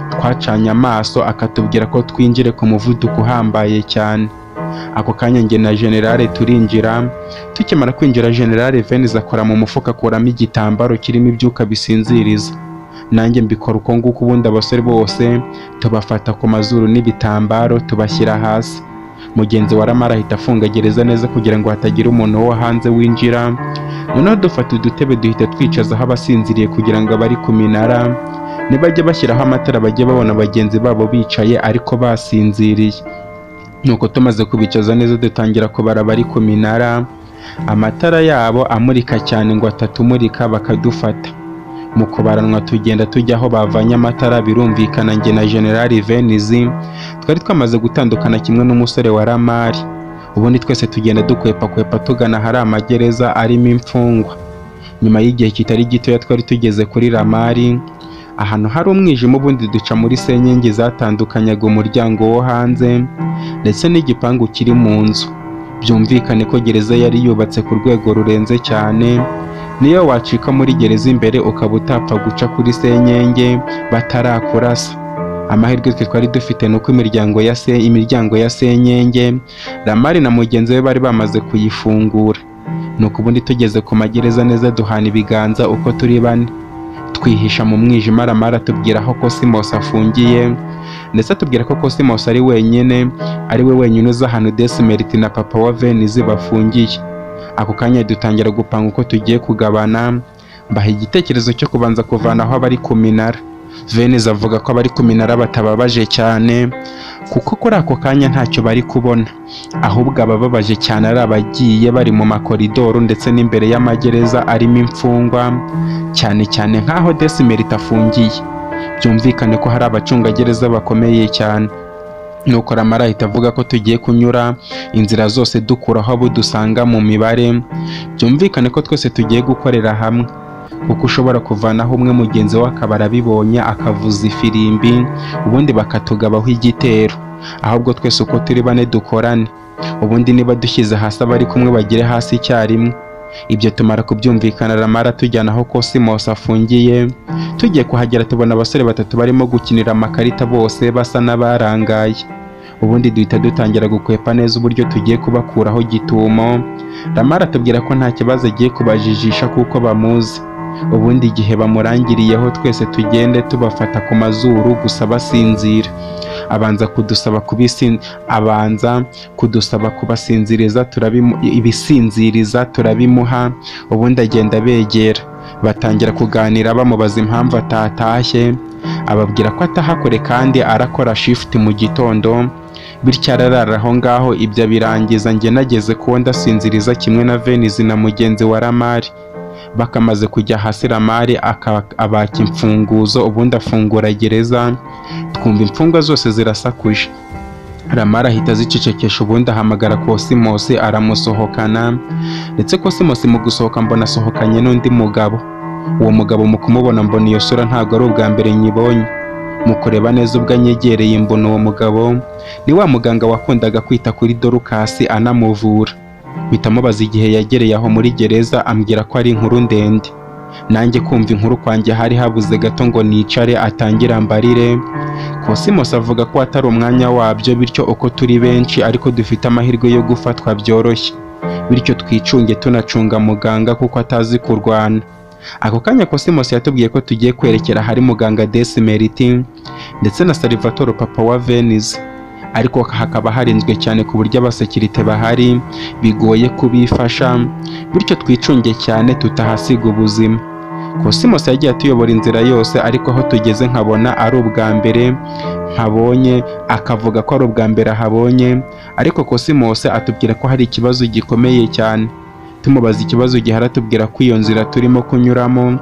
twacanye amaso, akatubwira ko twinjire ku muvuduko uhambaye cyane. Ako kanya njye na General turinjira. Tukimara kwinjira, General Venise akora mu mufuka akuramo igitambaro kirimo ibyuka bisinziriza, nanjye mbikora uko nguko. Ubundi abasore bose tubafata ku mazuru n'ibitambaro, tubashyira hasi. Mugenzi wa Ramari ahita afunga gereza neza kugira ngo hatagira umuntu wo hanze winjira. Noneho dufata udutebe duhita twicazaho abasinziriye kugira ngo abari ku minara nibajya bashyiraho amatara bajye babona bagenzi babo bicaye ariko basinziriye. Nuko tumaze kubicaza neza dutangira kubara abari ku minara, amatara yabo amurika cyane ngo atatumurika bakadufata. Mu kubaranwa tugenda tujya aho bavanye amatara. Birumvikana njye na General Venizi twari twamaze gutandukana kimwe n'umusore wa Ramari. Ubundi twese tugenda dukwepakwepa tugana ahari amagereza arimo imfungwa. Nyuma y'igihe kitari gitoya twari tugeze kuri Ramari, ahantu hari umwijima. Ubundi duca muri senyenge zatandukanyaga umuryango wo hanze ndetse n'igipangu kiri mu nzu. Byumvikane ko gereza yari yubatse ku rwego rurenze cyane, niyo wacika muri gereza imbere ukaba utapfa guca kuri senyenge batarakurasa. Amahirwe twe twari dufite ni uko imiryango ya senyenge Ramari na mugenzi we bari bamaze kuyifungura. Nuko ubundi tugeze ku magereza neza duhana ibiganza uko turi bane, twihisha mu mwijima. Ramari atubwira aho Cosmos afungiye, ndetse atubwira ko Cosmos ari wenyine, ari we wenyine uzi ahantu Desmerit na papa wa Venizi bafungiye. Ako kanya dutangira gupanga uko tugiye kugabana. Mbaha igitekerezo cyo kubanza kuvanaho abari ku minara. Venizi avuga ko abari ku minara batababaje cyane kuko kuri ako kanya ntacyo bari kubona, ahubwo abababaje cyane ari abagiye bari mu makoridoro ndetse n'imbere y'amagereza arimo imfungwa, cyane cyane nk'aho Desmerit afungiye. Byumvikane ko hari abacungagereza bakomeye cyane. Nuko Ramara ahita avuga ko tugiye kunyura inzira zose dukuraho abo dusanga mu mibare. Byumvikane ko twese tugiye gukorera hamwe, kuko ushobora kuvanaho umwe mugenzi we akaba arabibonye akavuza ifirimbi, ubundi bakatugabaho igitero. Ahubwo twese uko turi bane dukorane, ubundi niba dushyize hasi abari kumwe bagere hasi icyarimwe. Ibyo tumara kubyumvikana, Ramara tujyana aho Cosmos afungiye. Tugiye kuhagera tubona abasore batatu barimo gukinira amakarita, bose basa n'abarangaye. Ubundi duhita dutangira gukwepa neza uburyo tugiye kubakuraho gitumo. Ramara atubwira ko nta kibazo agiye kubajijisha kuko bamuzi. Ubundi igihe bamurangiriyeho twese tugende tubafata ku mazuru gusa basinzira. Abanza kudusaba kubasinziriza, ibisinziriza turabimuha. Ubundi agenda abegera batangira kuganira, bamubaza impamvu atatashye. Ababwira ko ataha kure kandi arakora shift mu gitondo, bityo ararara aho ngaho. Ibyo birangiza njye nageze kuwo ndasinziriza kimwe na Venizi na mugenzi wa Ramari. Bakamaze kujya hasi, Ramari abaka imfunguzo, ubundi afungura gereza. Twumva imfungwa zose zirasakuje. Ramari ahita azicecekesha, ubundi ahamagara Cosmos aramusohokana. Ndetse Cosmos mu gusohoka mbona asohokanye n'undi mugabo. Uwo mugabo mu kumubona mbona iyo sura ntabwo ari ubwa mbere nyibonye. Mu kureba neza ubwo anyegereye mbona uwo mugabo ni wa muganga wakundaga kwita kuri Dorcas anamuvura. Mpita mubaza igihe yagereye aho muri gereza, ambwira ko ari inkuru ndende. Nanjye kumva inkuru kwanjye hari habuze gato ngo nicare atangire ambarire. Cosmos avuga ko atari umwanya wabyo, bityo uko turi benshi ariko dufite amahirwe yo gufatwa byoroshye, bityo twicunge tunacunga muganga kuko atazi kurwana. Ako kanya Cosmos yatubwiye ko tugiye kwerekera ahari muganga Desmerit ndetse na Salvatore papa wa Venice, ariko hakaba harinzwe cyane ku buryo abasekirite bahari bigoye kubifasha, bityo twicunge cyane tutahasiga ubuzima. Cosmos yagiye atuyobora inzira yose, ariko aho tugeze nkabona ari ubwa mbere mpabonye, akavuga ko ari ubwa mbere ahabonye. Ariko Cosmos atubwira ko hari ikibazo gikomeye cyane. Tumubaza ikibazo gihari, atubwira ko iyo nzira turimo kunyuramo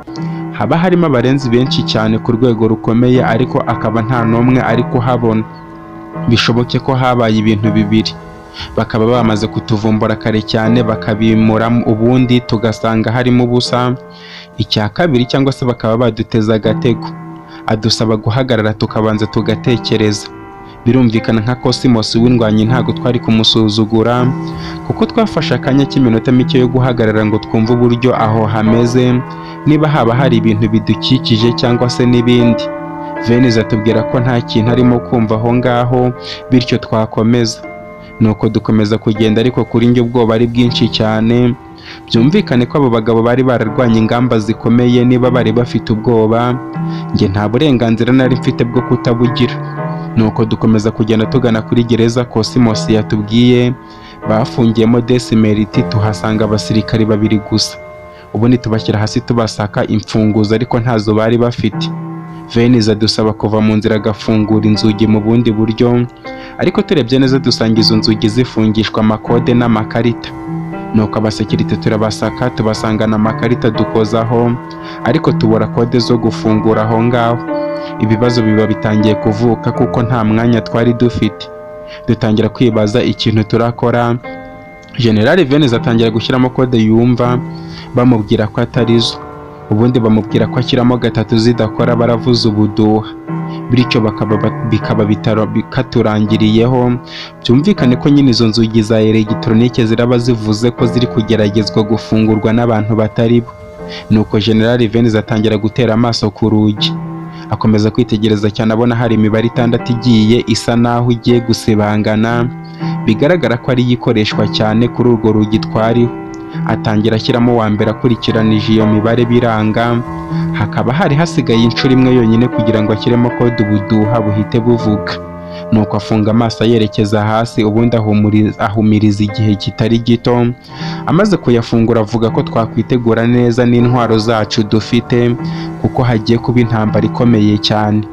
haba harimo abarenzi benshi cyane ku rwego rukomeye, ariko akaba nta n'umwe ari kuhabona. Bishoboke ko habaye ibintu bibiri, bakaba bamaze kutuvumbura kare cyane bakabimura, ubundi tugasanga harimo ubusa. Icya kabiri, cyangwa se bakaba baduteza agatego. Adusaba guhagarara tukabanza tugatekereza. Birumvikana nka Cosmos w'indwanyi ntabwo twari kumusuzugura, kuko twafashe akanya k'iminota mike yo guhagarara ngo twumve uburyo aho hameze, niba haba hari ibintu bidukikije cyangwa se n'ibindi. Venice atubwira ko nta kintu arimo kumva aho ngaho, bityo twakomeza. Nuko dukomeza kugenda, ariko kuri njye ubwoba ari bwinshi cyane. Byumvikane ko abo bagabo bari bararwanye ingamba zikomeye, niba bari bafite ubwoba njye nta burenganzira nari mfite bwo kutabugira. Nuko dukomeza kugenda tugana kuri gereza Cosmos yatubwiye bafungiyemo Desimeriti, tuhasanga abasirikari babiri gusa. Ubundi tubashyira hasi tubasaka imfunguzo, ariko ntazo bari bafite. Venize adusaba kuva mu nzira agafungura inzugi mu bundi buryo, ariko turebye neza dusanga izo nzugi zifungishwa amakode n'amakarita. Nuko abasekirite turabasaka, tubasangana amakarita dukozaho, ariko tubura kode zo gufungura aho ngaho. Ibibazo biba bitangiye kuvuka kuko nta mwanya twari dufite. Dutangira kwibaza ikintu turakora. General Venez atangira gushyiramo kode yumva bamubwira ko atari zo. Ubundi bamubwira ko ashyiramo gatatu zidakora baravuza ubuduha, bityo bakaba bikaba bitaro bikaturangiriyeho. Byumvikane ko nyine izo nzugi za elegitoronike ziraba zivuze ko ziri kugeragezwa gufungurwa n'abantu batari bo. Nuko General Venez atangira gutera amaso ku rugi, akomeza kwitegereza cyane, abona hari imibare itandatu igiye isa naho igiye gusibangana, bigaragara ko ariyo ikoreshwa cyane kuri urwo rugi twariho. Atangira ashyiramo uwa mbere akurikiranije iyo mibare, biranga. Hakaba hari hasigaye inshuro imwe yonyine kugira ngo ashyiremo kode ubuduha buhite buvuga. Nuko afunga amaso ayerekeza hasi, ubundi ahumiriza igihe kitari gito. Amaze kuyafungura avuga ko twakwitegura neza n'intwaro zacu dufite, kuko hagiye kuba intambara ikomeye cyane.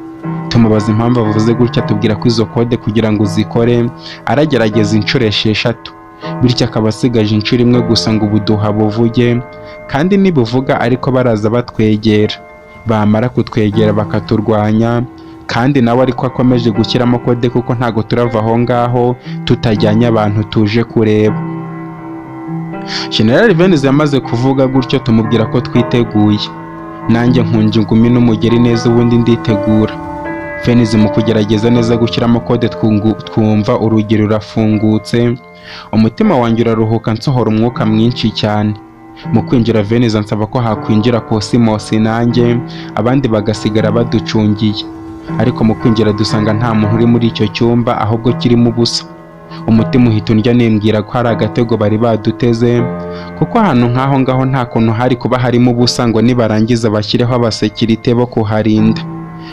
Tumubaza impamvu avuze gutya, atubwira ko izo kode kugira ngo uzikore aragerageza inshuro 6, bityo akaba asigaje inshuro imwe gusa ngo ubuduha buvuge, kandi nibuvuga ariko baraza batwegera, bamara kutwegera bakaturwanya. Kandi nawe ariko akomeje gushyiramo kode, kuko ntago turava aho ngaho tutajyanye abantu tuje kureba. General Venez yamaze kuvuga gutyo, tumubwira ko twiteguye. Nanjye nkunja ingumi n'umugeri neza, ubundi nditegura. Venez mu kugerageza neza gushyiramo kode, twumva urugi rurafungutse. Umutima wanjye uraruhuka, nsohora umwuka mwinshi cyane. Mu kwinjira Venez ansaba ko hakwinjira Cosmos nanjye, abandi bagasigara baducungiye. Ariko mu kwinjira dusanga nta muntu uri muri icyo cyumba, ahubwo kirimo ubusa. Umutima uhita undya nimbwira ko hari agatego bari baduteze, kuko ahantu nk'aho ngaho nta kuntu hari kuba harimo ubusa ngo nibarangiza bashyireho abasekirite bo kuharinda.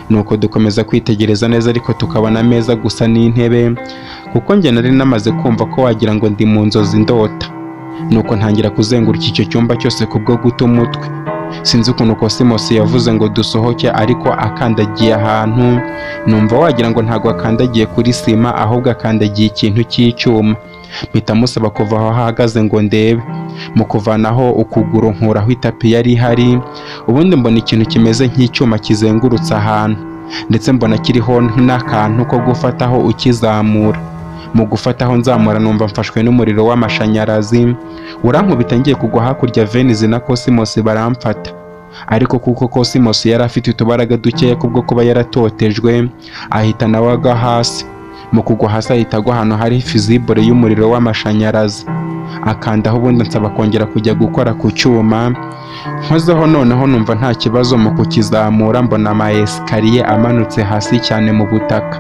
Nuko dukomeza kwitegereza neza, ariko tukabona ameza gusa n'intebe, kuko njye nari namaze kumva ko wagira ngo ndi mu nzozi ndota. Nuko ntangira kuzenguruka icyo cyumba cyose kubwo guta umutwe. Sinzi ukuntu Cosmos yavuze ngo dusohoke, ariko akandagiye ahantu numva wagira ngo ntabwo akandagiye kuri sima, ahubwo akandagiye ikintu cy'icyuma. Mpita musaba kuva aho ahagaze ngo ndebe. Mu kuvanaho ukuguru nkuraho itapi yari ihari, ubundi mbona ikintu kimeze nk'icyuma kizengurutse ahantu, ndetse mbona kiriho n'akantu ko gufataho ukizamura. Mu gufataho nzamura numva mfashwe n'umuriro w'amashanyarazi urankubita, ngiye kugwa hakurya. Venez na Cosmos baramfata, ariko kuko Cosmos yari afite utubaraga dukeya kubwo kuba yaratotejwe, ahita nawe agwa hasi. Mu kugwa hasi ahita agwa ahantu hari fizibure y'umuriro w'amashanyarazi, akandaho, ubundi ansaba kongera kujya gukora ku cyuma. Nkozeho noneho numva nta kibazo. Mu kukizamura mbona ama esikariye amanutse hasi cyane mu butaka.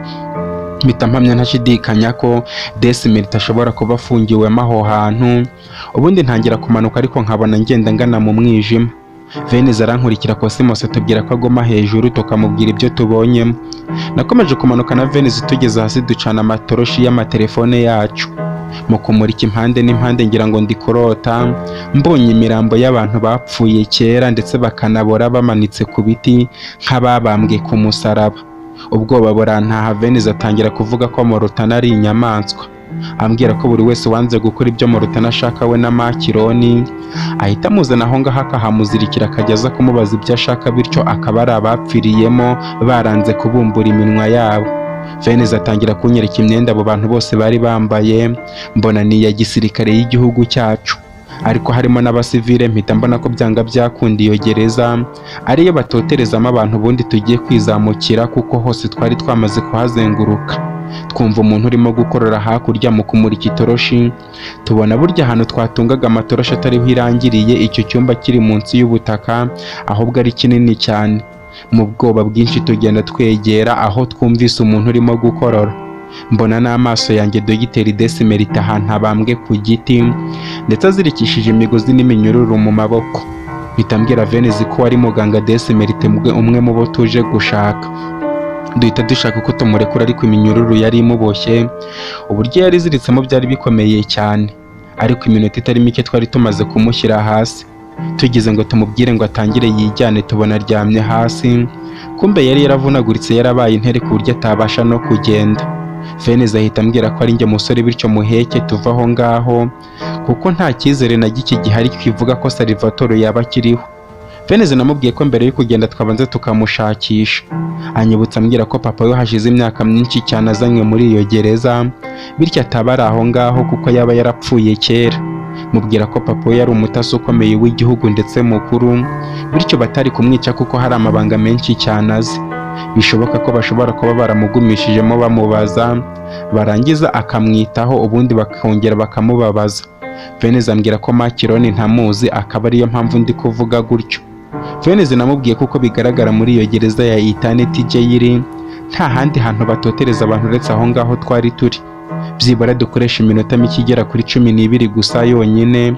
Mpita mpamya ntashidikanya ko Desimeriti ashobora kuba afungiwemo aho hantu. Ubundi ntangira kumanuka, ariko nkabona ngenda ngana mu mwijima. Venez arankurikira, Cosmos atubwira ko aguma hejuru tukamubwira ibyo tubonyemo. Nakomeje kumanuka na Venez, tugeze hasi ducana amatoroshi y'amatelefone yacu. Mu kumurika impande n'impande ngira ngo ndi kurota, mbonye imirambo y'abantu bapfuye kera ndetse bakanabora, bamanitse ku biti nk'ababambwe ku musaraba. Ubwoba burantaha. Venez atangira kuvuga ko Morutana ari inyamaswa, ambwira ko buri wese wanze gukora ibyo Morutana ashaka we na Makironi ahita amuzana aho ngaho akahamuzirikira, akajya aza kumubaza ibyo ashaka, bityo akaba ari abapfiriyemo baranze kubumbura iminwa yabo. Venez atangira kunyereka imyenda abo bantu bose bari bambaye, mbona ni iya gisirikare y'igihugu cyacu, ariko harimo n'abasivile. Mpita mbona ko byanga byakunda iyo gereza ariyo batoterezamo abantu, ubundi tugiye kwizamukira kuko hose twari twamaze kuhazenguruka. Twumva umuntu urimo gukorora hakurya. Mu kumurika itoroshi tubona burya ahantu twatungaga amatoroshi atariho irangiriye, icyo cyumba kiri munsi y'ubutaka ahubwo ari kinini cyane. Mu bwoba bwinshi tugenda twegera aho twumvise umuntu urimo gukorora. Mbona n'amaso yanjye Dogiteri Desimeriti ahantu abambwe ku giti, ndetse azirikishije imigozi n'iminyururu mu maboko. Mpita mbwira Venez ko wari muganga Desimeriti umwe mu bo tuje gushaka. Duhita dushaka uko tumurekura, ariko iminyururu yari imuboshye, uburyo yari iziritsemo byari bikomeye cyane. Ariko iminota itari mike twari tumaze kumushyira hasi, tugize ngo tumubwire ngo atangire yijyane, tubona aryamye hasi. Kumbe yari yaravunaguritse, yarabaye intere ku buryo atabasha no kugenda. Veneza ahita ambwira ko ari njye musore, bityo muheke tuva aho ngaho, kuko nta cyizere na gike gihari kivuga ko Salvatore yaba akiriho. Veneza namubwiye ko mbere yo kugenda twabanza tukamushakisha. Anyibutsa ambwira ko papa we hashize imyaka myinshi cyane azanywe muri iyo gereza, bityo ataba ari aho ngaho kuko yaba yarapfuye kera. Mubwira ko papa we yari umutasi ukomeye w'igihugu ndetse mukuru, bityo batari kumwica kuko hari amabanga menshi cyane azi. Bishoboka ko bashobora kuba baramugumishijemo bamubaza, barangiza akamwitaho, ubundi bakongera bakamubabaza. Veneza ambwira ko Makironi ntamuzi, akaba ariyo mpamvu ndi kuvuga gutyo. Veneza namubwiye kuko bigaragara muri iyo gereza ya Eternity Jail nta handi hantu batotereza abantu uretse aho ngaho twari turi. Byibura dukoresha iminota mike igera kuri 12 gusa yonyine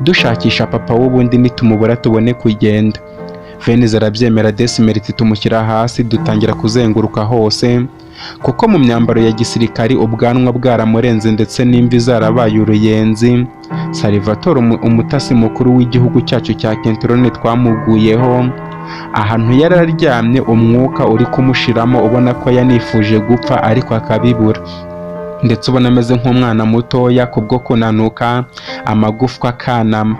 dushakisha papa w'ubundi, nitumubura tubone kugenda. Veneza arabyemera. Desimeriti tumushyira hasi, dutangira kuzenguruka hose, kuko mu myambaro ya gisirikari ubwanwa bwaramurenze ndetse n'imvi zarabaye uruyenzi. Salvatore umutasi mukuru w'igihugu cyacu cya Kentrone twamuguyeho ahantu yari aryamye, umwuka uri kumushiramo, ubona ko yanifuje gupfa ariko akabibura, ndetse ubona ameze nk'umwana mutoya kubwo kunanuka, amagufwa akanama.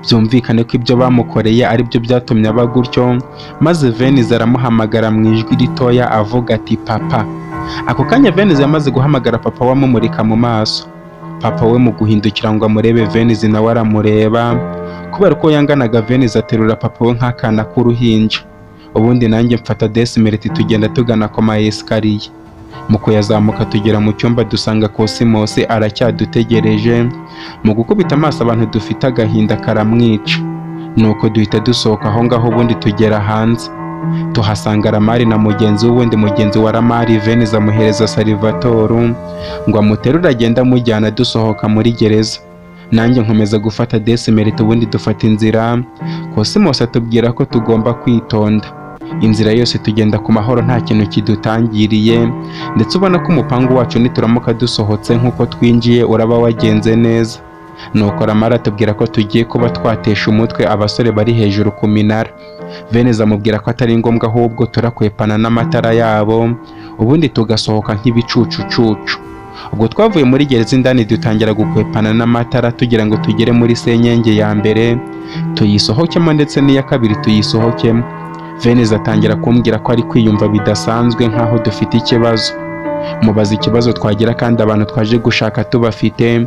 Byumvikane ko ibyo bamukoreye ari byo byatumye aba gutyo. Maze Venise aramuhamagara mu ijwi ritoya avuga ati: "Papa." Ako kanya Venise yamaze guhamagara papa we amumurika mu maso. Papa we mu guhindukira ngo amurebe, Venise nawe aramureba. Kubera ko yanganaga, Venise aterura papa we nk'akana k'uruhinja, ubundi nanjye mfata Desimeriti, tugenda tugana ku ma escalier. Mu kuyazamuka tugera mu cyumba, dusanga Cosmos aracyadutegereje. Mu gukubita amaso abantu dufite agahinda karamwica. Nuko duhita dusohoka aho ngaho, ubundi tugera hanze tuhasanga Ramari na mugenzi we. Ubundi mugenzi wa Ramari, Venise amuhereza Salvatore ngo amuterure agende amujyana. Dusohoka muri gereza, nanjye nkomeza gufata Desimeriti, ubundi dufata inzira. Cosmos atubwira ko tugomba kwitonda. Inzira yose tugenda ku mahoro, nta kintu kidutangiriye, ndetse ubona ko umupangu wacu nituramuka dusohotse nk'uko twinjiye uraba wagenze neza. Nuko Ramara atubwira ko tugiye kuba twatesha umutwe abasore bari hejuru ku minara. Veneza amubwira ko atari ngombwa, ahubwo turakwepana n'amatara yabo, ubundi tugasohoka nk'ibicucucucu. Ubwo twavuye muri gereza indani, dutangira gukwepana n'amatara tugira ngo tugere muri senyenge ya mbere tuyisohokemo, ndetse n'iya kabiri tuyisohokemo. Veneza atangira kumbwira ko ari kwiyumva bidasanzwe, nk'aho dufite ikibazo. Mubaza ikibazo twagira kandi abantu twaje gushaka tubafite.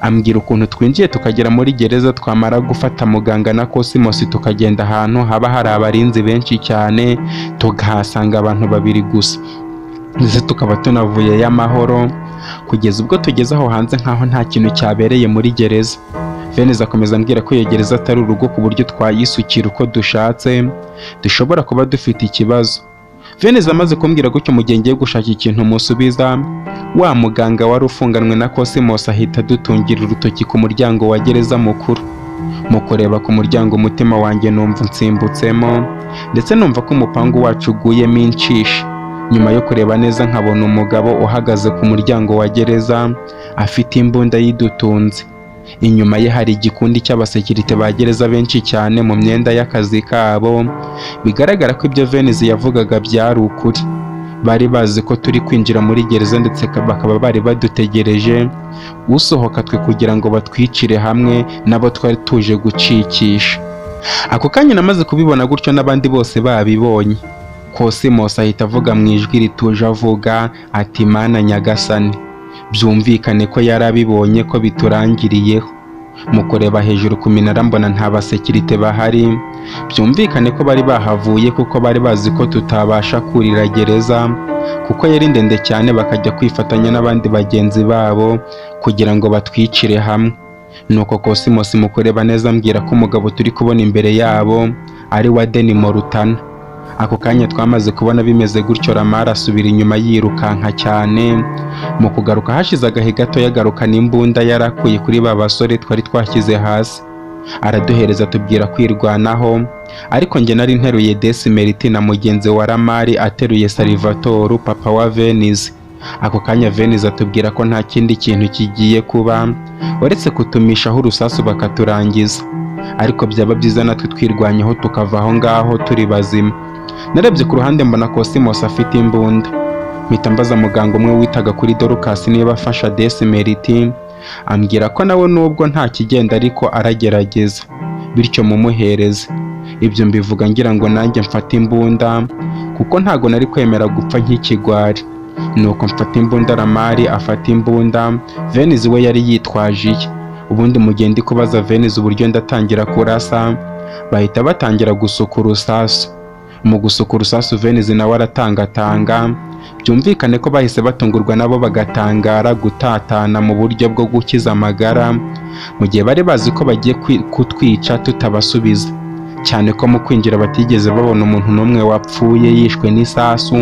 Ambwira ukuntu twinjiye tukagera muri gereza, twamara gufata muganga na Cosmos tukagenda ahantu haba hari abarinzi benshi cyane, tukahasanga abantu babiri gusa, ndetse tukaba tunavuyeyo amahoro, kugeza ubwo tugeze aho hanze nk'aho nta kintu cyabereye muri gereza. Veneza akomeza ambwira ko iyo gereza atari urugo ku buryo twayisukira uko dushatse, dushobora kuba dufite ikibazo. Veneza amaze kumbwira gutyo, mu gihe ngiye gushaka ikintu musubiza, wa muganga wari ufunganwe na Cosmos ahita adutungira urutoki ku muryango wa gereza mukuru. Mu kureba ku muryango, umutima wanjye numva nsimbutsemo, ndetse numva ko umupangu wacu uguyemo inshishi. Nyuma yo kureba neza, nkabona umugabo uhagaze ku muryango wa gereza afite imbunda yidutunze. Inyuma ye hari igikundi cy'abasekirite ba gereza benshi cyane mu myenda y'akazi kabo. Bigaragara ko ibyo Venise yavugaga byari ukuri. Bari bazi ko turi kwinjira muri gereza, ndetse bakaba bari badutegereje usohoka twe kugira ngo batwicire hamwe nabo twari tuje gucikisha. Ako kanya namaze kubibona gutyo n'abandi bose babibonye, Cosmos ahita avuga mu ijwi rituje, avuga ati: "Mana nyagasani." Byumvikane ko yari abibonye ko biturangiriyeho. Mu kureba hejuru ku minara, mbona nta basekirite bahari. Byumvikane ko bari bahavuye, kuko bari bazi ko tutabasha kurira gereza kuko yari ndende cyane, bakajya kwifatanya n'abandi bagenzi babo kugira ngo batwicire hamwe. Nuko Cosmos mu kureba neza ambwira ko umugabo turi kubona imbere yabo ari wa Deni Morutana. Ako kanya twamaze kubona bimeze gutyo, Ramara asubira inyuma yirukanka cyane. Mu kugaruka hashize agahe gato, yagarukana imbunda yarakuye kuri ba basore twari twashyize hasi. Araduhereza, tubwira kwirwanaho, ariko njye nari nteruye Desimeriti na mugenzi wa Ramari ateruye Salvatore, papa wa Venice. Ako kanya Venice atubwira ko nta kindi kintu kigiye kuba uretse kutumishaho urusasu bakaturangiza, ariko byaba byiza natwe twirwanyeho tukava aho ngaho turi bazima. Narebye ku ruhande mbona Cosmos afite imbunda, mpita mbaza muganga umwe witaga kuri Dorcas niba afasha Desimeriti, ambwira ko nawe nubwo nta kigenda ariko aragerageza, bityo mumuhereze. Ibyo mbivuga ngira ngo nanjye mfate imbunda kuko ntago nari kwemera gupfa nk'ikigwari. Nuko mfata imbunda, Ramari afata imbunda, Venice we yari yitwaje iye. Ubundi mu gihe ndi kubaza Venice uburyo ndatangira kurasa, bahita batangira gusuka urusasu. Mu gusuka urusasu Venice nawe aratangatanga, byumvikane ko bahise batungurwa nabo bagatangara gutatana mu buryo bwo gukiza amagara, mu gihe bari bazi ko bagiye kutwica tutabasubiza, cyane ko mu kwinjira batigeze babona umuntu n'umwe wapfuye yishwe n'isasu,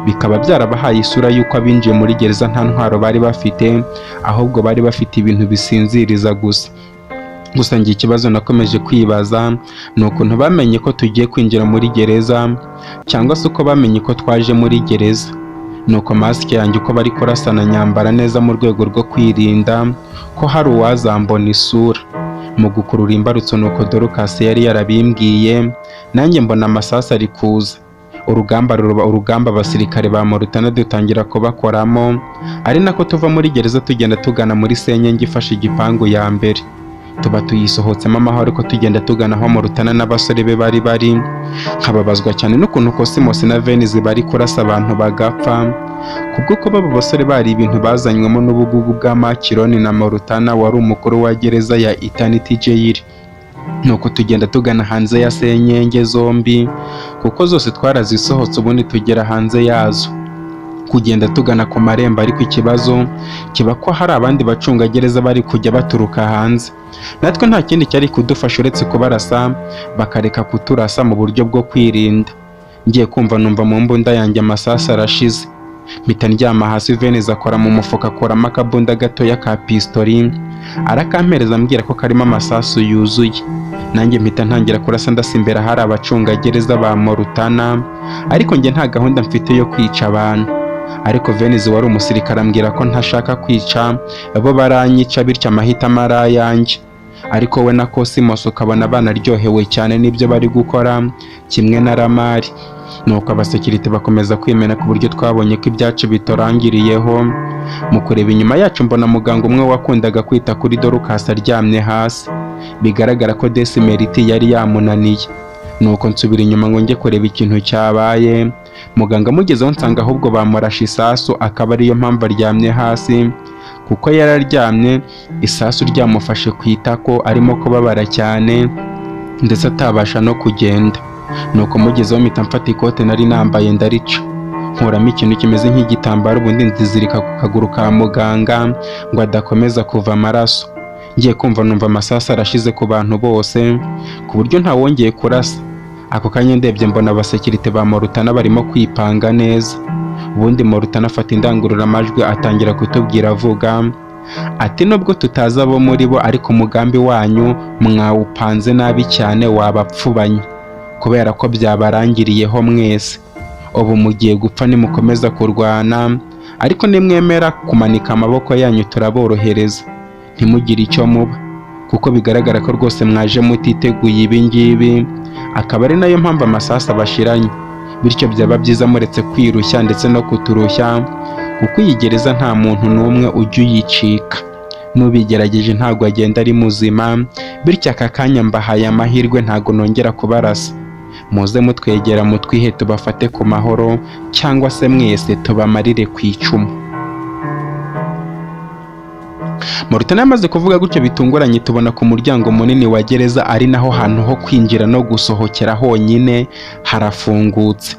bikaba byarabahaye isura y'uko abinjiye muri gereza nta ntwaro bari bafite, ahubwo bari bafite ibintu bisinziriza gusa. Gusa njye ikibazo nakomeje kwibaza ni ukuntu bamenye ko tugiye kwinjira muri gereza, cyangwa se uko bamenye ko twaje muri gereza. Nuko masike yanjye uko bari kurasana nyambara neza mu rwego rwo kwirinda ko hari uwazambona isura. Mu gukurura imbarutso nuko Dorcas yari yarabimbwiye, nanjye mbona amasasu ari kuza. Urugamba ruba urugamba, abasirikare ba Morutana dutangira kubakoramo, ari nako tuva muri gereza tugenda tugana muri senyenge ifashe igipangu ya mbere. Tuba tuyisohotsemo amahoro ariko tugenda tugana aho Morutana n'abasore be bari bari. Nkababazwa cyane n'ukuntu Cosmos na Venice bari kurasa abantu bagapfa, kubwo kuba abo basore bari ibintu bazanywemo n'ubugugu bwa Makironi na Morutana wari umukuru wa gereza ya Eternity Jail. Nuko tugenda tugana hanze ya senyenge zombi, kuko zose twarazisohotse, ubundi tugera hanze yazo kugenda tugana ku marembo, ariko ikibazo kiba ko hari abandi bacungagereza bari kujya baturuka hanze. Natwe nta kindi cyari kudufasha uretse kubarasa bakareka kuturasa mu buryo bwo kwirinda. Ngiye kumva numva mu mbunda yanjye amasasu arashize, mpita ndyama hasi. Venice akora mu mufuka akuramo akabunda gatoya ka pistori arakampereza, ambwira ko karimo amasasu yuzuye. Nanjye mpita ntangira kurasa ndasa imbere ahari abacungagereza ba Morutana, ariko njye nta gahunda mfite yo kwica abantu. Ariko Venice wari umusirikare ambwira ko ntashaka kwica bo baranyica, bityo amahitamo ari ayanjye. Ariko we na Cosmos ukabona banaryohewe cyane n'ibyo bari gukora kimwe na Ramari. Nuko abasekirite bakomeza kwimena ku buryo twabonye ko ibyacu bitorangiriyeho. Mu kureba inyuma yacu mbona muganga umwe wakundaga kwita kuri Dorcas aryamye hasi, bigaragara ko Desimeriti yari yamunaniye. Nuko nsubira inyuma ngo njye kureba ikintu cyabaye. Muganga amugezeho nsanga ahubwo bamurashe isasu, akaba ariyo mpamvu aryamye hasi, kuko yararyamye isasu ryamufashe ku itako, arimo kubabara cyane ndetse atabasha no kugenda. Nuko mugezeho mpita mfata ikote nari nambaye ndarica, nkuramo ikintu kimeze nk'igitambaro, ubundi ndizirika ku kaguru ka muganga ngo adakomeza kuva amaraso. Ngiye kumva numva amasasu arashize ku bantu bose, ku buryo ntawongeye kurasa. Ako kanya ndebye mbona abasekirite ba Morutana barimo kwipanga neza. Ubundi Morutana afata indangururamajwi atangira kutubwira avuga ati: nubwo tutazi abo muri bo, ariko umugambi wanyu mwawupanze nabi cyane, wabapfubanye kubera ko byabarangiriyeho mwese. Ubu mugiye gupfa nimukomeza kurwana, ariko nimwemera kumanika amaboko yanyu turaborohereza ntimugire icyo muba, kuko bigaragara ko rwose mwaje mutiteguye ibi ngibi, akaba ari nayo mpamvu amasasu abashiranye. Bityo byaba byiza muretse kwirushya ndetse no kuturushya, kuko iyi gereza nta muntu n'umwe ujya uyicika, n'ubigerageje ntabwo agenda ari muzima. Bityo aka kanya mbahaye amahirwe, ntabwo nongera kubarasa. Muze mutwegera mutwihe tubafate ku mahoro, cyangwa se mwese tubamarire ku icumu. Morutana yamaze kuvuga gutyo bitunguranye tubona ku muryango munini wa gereza, ari naho hantu ho kwinjira no gusohokera honyine, harafungutse.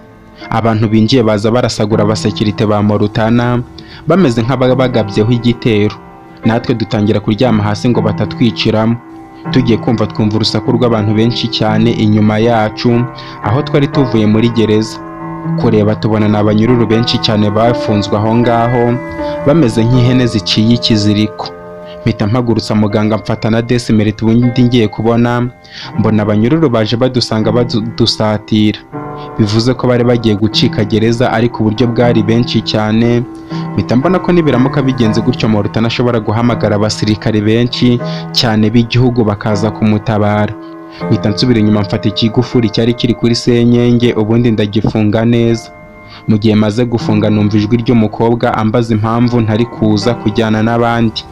Abantu binjiye baza barasagura abasekirite ba Morutana bameze nk'ababagabyeho igitero. Natwe dutangira kuryama hasi ngo batatwiciramo. Tugiye kumva twumva urusaku rw'abantu benshi cyane inyuma yacu aho twari tuvuye muri gereza. Kureba tubona ni abanyururu benshi cyane bafunzwe aho ngaho bameze nk'ihene ziciye ikiziriko. Mpita mpagurutsa muganga, mfata na Desimerit. Ubundi ngiye kubona mbona abanyururu baje badusanga, badusatira, bivuze ko bari bagiye gucika gereza, ariko uburyo bwari benshi cyane. Mpita mbona ko nibiramuka bigenze gutyo, Morutana ashobora guhamagara abasirikare benshi cyane b'igihugu bakaza kumutabara. Mpita nsubira inyuma, mfata ikigufuri cyari kiri kuri senyenge, ubundi ndagifunga neza. Mu gihe maze gufunga, numva ijwi ry'umukobwa ambaza impamvu ntari kuza kujyana n'abandi.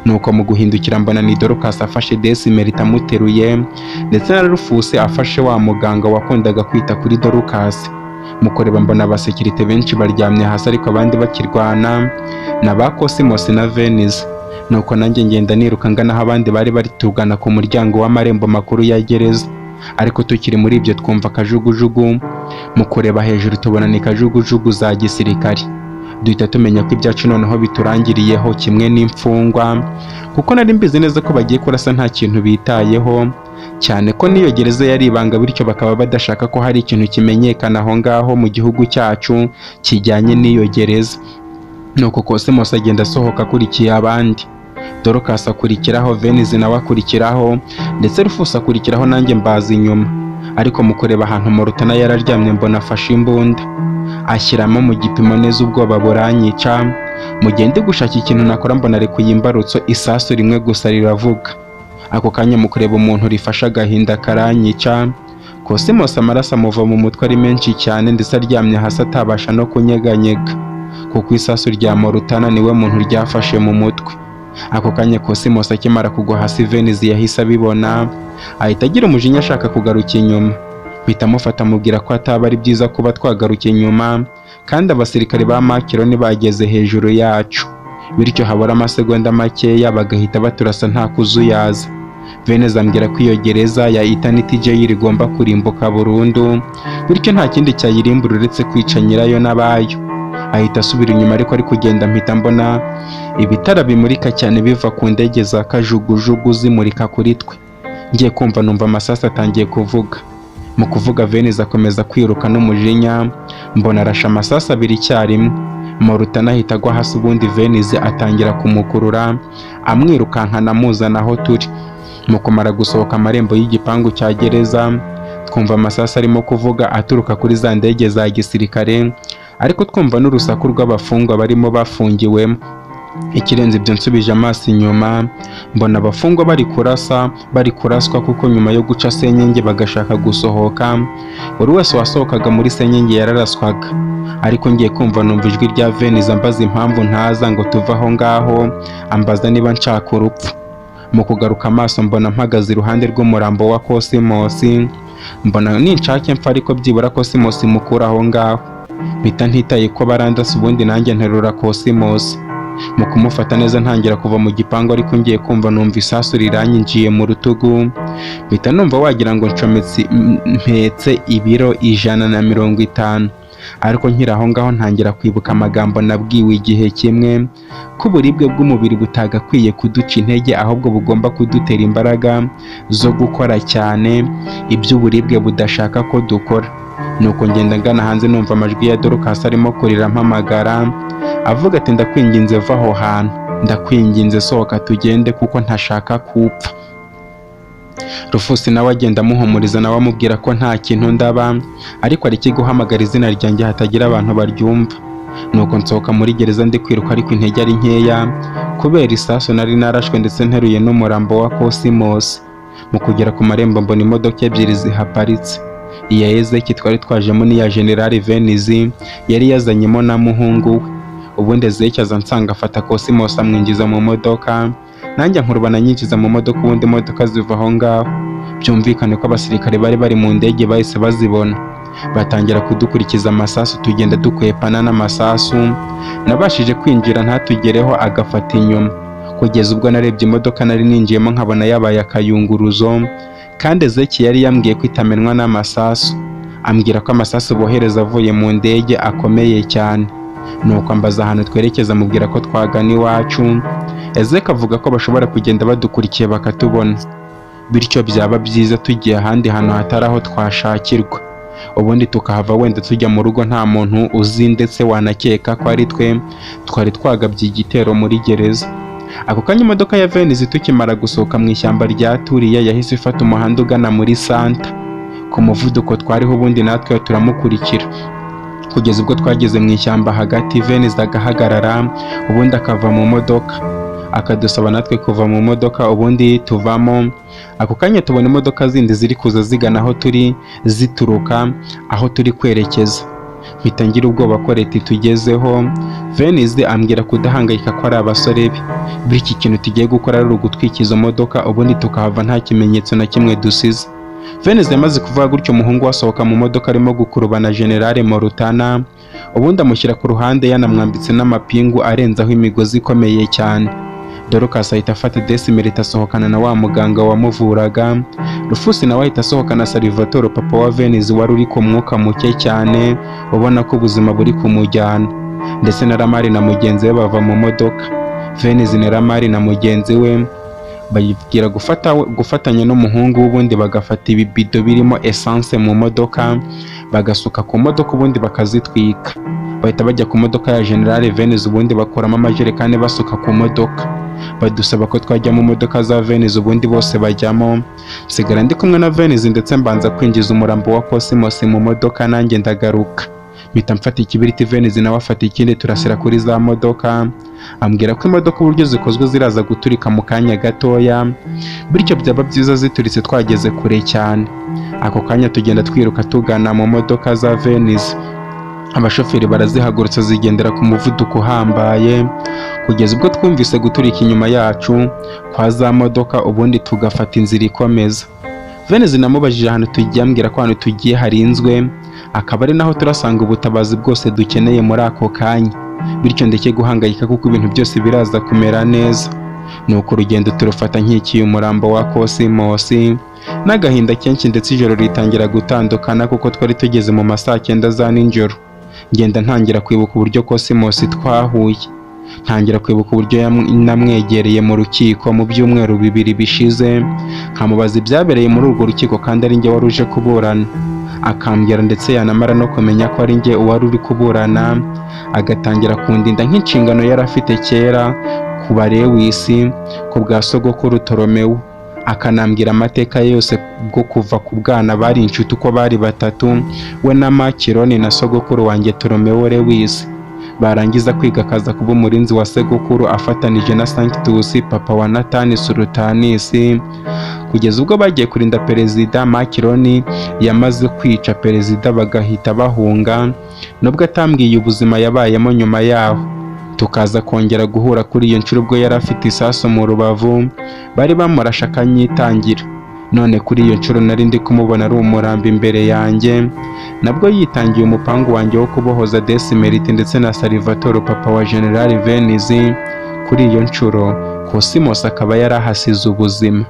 Nuko mu guhindukira mbona ni Dorcas afashe Desimerit amuteruye, ndetse na Rufus afashe wa muganga wakundaga kwita kuri Dorcas. Mu kureba mbona abasekirite benshi baryamye hasi, ariko abandi bakirwana na ba Cosmos na Venus. Nuko nanjye ngenda niruka ngana aho abandi bari bari, tugana ku muryango w'amarembo makuru ya gereza. Ariko tukiri muri ibyo, twumva kajugujugu. Mu kureba hejuru tubona ni kajugujugu za gisirikari. Duhita tumenya ko ibyacu noneho biturangiriyeho kimwe n'imfungwa, kuko nari mbizi neza ko bagiye kurasa nta kintu bitayeho, cyane ko n'iyo gereza yari ibanga, bityo bakaba badashaka ko hari ikintu kimenyekana aho ngaho mu gihugu cyacu kijyanye n'iyo gereza. Nuko Cosmos agenda asohoka akurikiye abandi, Dorcas akurikiraho, Venus nawe akurikiraho, ndetse Rufus akurikiraho, nanjye mbaza inyuma. Ariko mu kureba ahantu Morutana yararyamye, mbona afashe imbunda ashyiramo mu gipimo neza, ubwoba buranyica. Mu gihe ndi gushaka ikintu nakora, mbona arekuye imbarutso, isasu rimwe gusa riravuga. Ako kanya mu kureba umuntu rifashe, agahinda karanyica. Cosmos amaraso amuva mu mutwe ari menshi cyane, ndetse aryamye hasi atabasha no kunyeganyega, kuko isasu rya Morutana niwe muntu ryafashe mu mutwe. Ako kanya Cosmos akimara kugwa hasi, Venus yahise abibona, ahita agira umujinya ashaka kugaruka inyuma. Mpita amufata, amubwira ko ataba ari byiza kuba twagaruka inyuma kandi abasirikare ba Makironi bageze hejuru yacu, bityo habura amasegonda makeya bagahita baturasa nta kuzuyaza. Venus ambwira ko iyo gereza ya Eternity Jail igomba kurimbuka burundu, bityo nta kindi cyayirimbura uretse kwica nyirayo n'abayo. Ahita asubira inyuma, ariko ari kugenda mpita mbona ibitara bimurika cyane biva ku ndege za kajugujugu zimurika kuri twe. Ngiye kumva numva amasasu atangiye kuvuga. Mu kuvuga, Venus akomeza kwiruka n'umujinya, mbona arashe amasasu abiri icyarimwe. Morutana ahita agwa hasi, ubundi Venus atangira kumukurura, amwirukankana amuzana aho turi. Mu kumara gusohoka amarembo y'igipangu cya gereza, twumva amasasu arimo kuvuga aturuka kuri za ndege za gisirikare, ariko twumva n'urusaku rw'abafungwa barimo bafungiwemo. Ikirenze ibyo, nsubije amaso inyuma mbona abafungwa bari kurasa, bari kuraswa, kuko nyuma yo guca senyenge bagashaka gusohoka, buri wese wasohokaga muri senyenge yararaswaga. Ariko ngiye kumva numva ijwi rya Venus ambaza impamvu ntaza ngo tuve aho ngaho, ambaza niba nshaka urupfu. Mu kugaruka amaso mbona mpagaze iruhande rw'umurambo wa Cosmos, mbona ninshake mpfa, ariko byibura Cosmos mukura aho ngaho. Mpita ntitaye ko barandasa, ubundi nanjye nterura Cosmos. Mu kumufata neza ntangira kuva mu gipangu, ariko ngiye kumva numva isasu riranyinjiye mu rutugu, mpita numva wagira ngo ncometse mpetse ibiro 150. Ariko nkiri aho ngaho ntangira kwibuka amagambo nabwiwe igihe kimwe, ko uburibwe bw'umubiri butagakwiye kuduca intege, ahubwo bugomba kudutera imbaraga zo gukora cyane iby'uburibwe budashaka ko dukora. Nuko ngenda ngana hanze, numva amajwi ya Dorcas arimo kurira ampamagara, avuga ati: "Ndakwinginze va aho hantu, ndakwinginze sohoka tugende kuko ntashaka kupfa." Rufus nawe agenda amuhumuriza, nawe amubwira ko nta kintu ndaba, ariko areke guhamagara izina ryanjye hatagira abantu baryumva. Nuko nsohoka muri gereza ndi kwiruka, ariko intege ari nkeya kubera isasu nari narashwe, ndetse nteruye n'umurambo wa Cosmos. Mu kugera ku marembo mbona imodoka ebyiri zihaparitse, iya Ezeki twari twajemo n'iya General Venizi yari yazanyemo na muhungu we. Ubundi Ezeki aza ansanga, afata Cosmos amwinjiza mu modoka, nanjye nkurubana nyinjiza mu modoka, ubundi imodoka ziva aho ngaho. Byumvikane ko abasirikare bari bari mu ndege bahise bazibona, batangira kudukurikiza amasasu, tugenda dukwepana n'amasasu. Nabashije kwinjira ntatugereho, agafata inyuma, kugeza ubwo narebye imodoka nari ninjiyemo nkabona yabaye akayunguruzo. Kandi Ezeki yari yambwiye ko itamenwa n'amasasu, ambwira ko amasasu bohereza avuye mu ndege akomeye cyane. Nuko ambaza ahantu twerekeza, amubwira ko twagana iwacu. Ezeki avuga ko bashobora kugenda badukurikiye bakatubona, bityo byaba byiza tugiye ahandi hantu hatari aho twashakirwa, ubundi tukahava wenda tujya mu rugo nta muntu uzi ndetse wanakeka ko ari twe twari twagabye igitero muri gereza. Ako kanya imodoka ya Venice tukimara gusohoka mu ishyamba rya Turiya yahise ifata umuhanda ugana muri Santa ku muvuduko twariho, ubundi natwe turamukurikira kugeza ubwo twageze mu ishyamba hagati. Venice agahagarara, ubundi akava mu modoka, akadusaba natwe kuva mu modoka, ubundi tuvamo. Ako kanya tubona imodoka zindi ziri kuza zigana aho turi, zituruka aho turi kwerekeza. Mpita ngira ubwoba ko leta itugezeho. Venice ambwira kudahangayika, ko ari abasore be, bityo ikintu tugiye gukora ari ugutwika izo modoka, ubundi tukahava nta kimenyetso na kimwe dusize. Venice yamaze kuvuga gutyo, umuhungu we asohoka mu modoka arimo gukurubana Generale Morutana, ubundi amushyira ku ruhande yanamwambitse n'amapingu arenzaho imigozi ikomeye cyane. Dorcas ahita afata Desimerita asohokana na wa muganga wamuvuraga. Rufusi nawe ahita asohokana Salvatore, papa wa Venice, wari uri ku mwuka muke cyane, ubona ko ubuzima buri kumujyana, ndetse na Ramari na mugenzi we bava mu modoka. Venice na Ramari na mugenzi we bayibwira gufatanya n'umuhungu we, ubundi bagafata ibibido birimo essence mu modoka, bagasuka ku modoka, ubundi bakazitwika. Bahita bajya ku modoka ya General Venice, ubundi bakuramo amajerekani basuka ku modoka. Badusaba ko twajya mu modoka za Venice, ubundi bose bajyamo, nsigara ndi kumwe na Venice, ndetse mbanza kwinjiza umurambo wa Cosmos mu modoka, nanjye ndagaruka mpita mfata ikibiriti, Venice nawe afata ikindi, turasira kuri za modoka. Ambwira ko imodoka uburyo zikozwe ziraza guturika mu kanya gatoya, bityo byaba byiza zituritse twageze kure cyane. Ako kanya tugenda twiruka tugana mu modoka za Venice. Abashoferi barazihagurutsa, zigendera ku muvuduko uhambaye, kugeza ubwo twumvise guturika inyuma yacu kwa za modoka, ubundi tugafata inzira ikomeza. Venice namubajije ahantu tugiye, ambwira ko ahantu tugiye harinzwe, akaba ari naho turasanga ubutabazi bwose dukeneye muri ako kanya, bityo ndeke guhangayika kuko ibintu byose biraza kumera neza. Nuko urugendo turufata nkikiye umurambo wa Cosmos n'agahinda kenshi, ndetse ijoro ritangira gutandukana kuko twari tugeze mu ma saa 9 za nijoro. Ngenda ntangira kwibuka uburyo Cosmos twahuye, ntangira kwibuka uburyo namwegereye mu rukiko mu byumweru 2 bishize, nkamubaza ibyabereye muri urwo rukiko kandi ari njye wari uje kuburana, akambwira, ndetse yanamara no kumenya ko ari njye uwari uri kuburana, agatangira kundinda nk'inshingano yari afite kera ku Barewisi ku bwa sogokuru Toromewo, akanambwira amateka ye yose bwo kuva ku bwana bari inshuti uko bari batatu, we na Makironi na sogokuru wanjye Toromewo Lewisi. Barangiza kwiga akaza kuba umurinzi wa sogokuru afatanije na Sanctus, papa wa Natani Sultanisi, kugeza ubwo bagiye kurinda perezida. Makironi yamaze kwica perezida bagahita bahunga, nubwo atambwiye ubuzima yabayemo nyuma yaho. Tukaza kongera guhura kuri iyo nshuro ubwo yari afite isasu mu rubavu, bari bamurashe akanyitangira. None kuri iyo nshuro nari ndi kumubona ari umurambo imbere yanjye, nabwo yitangiye umupangu wanjye wo kubohoza Desimerite ndetse na Salvatore, papa wa General Venice. Kuri iyo nshuro Cosmos akaba yari ahasize ubuzima.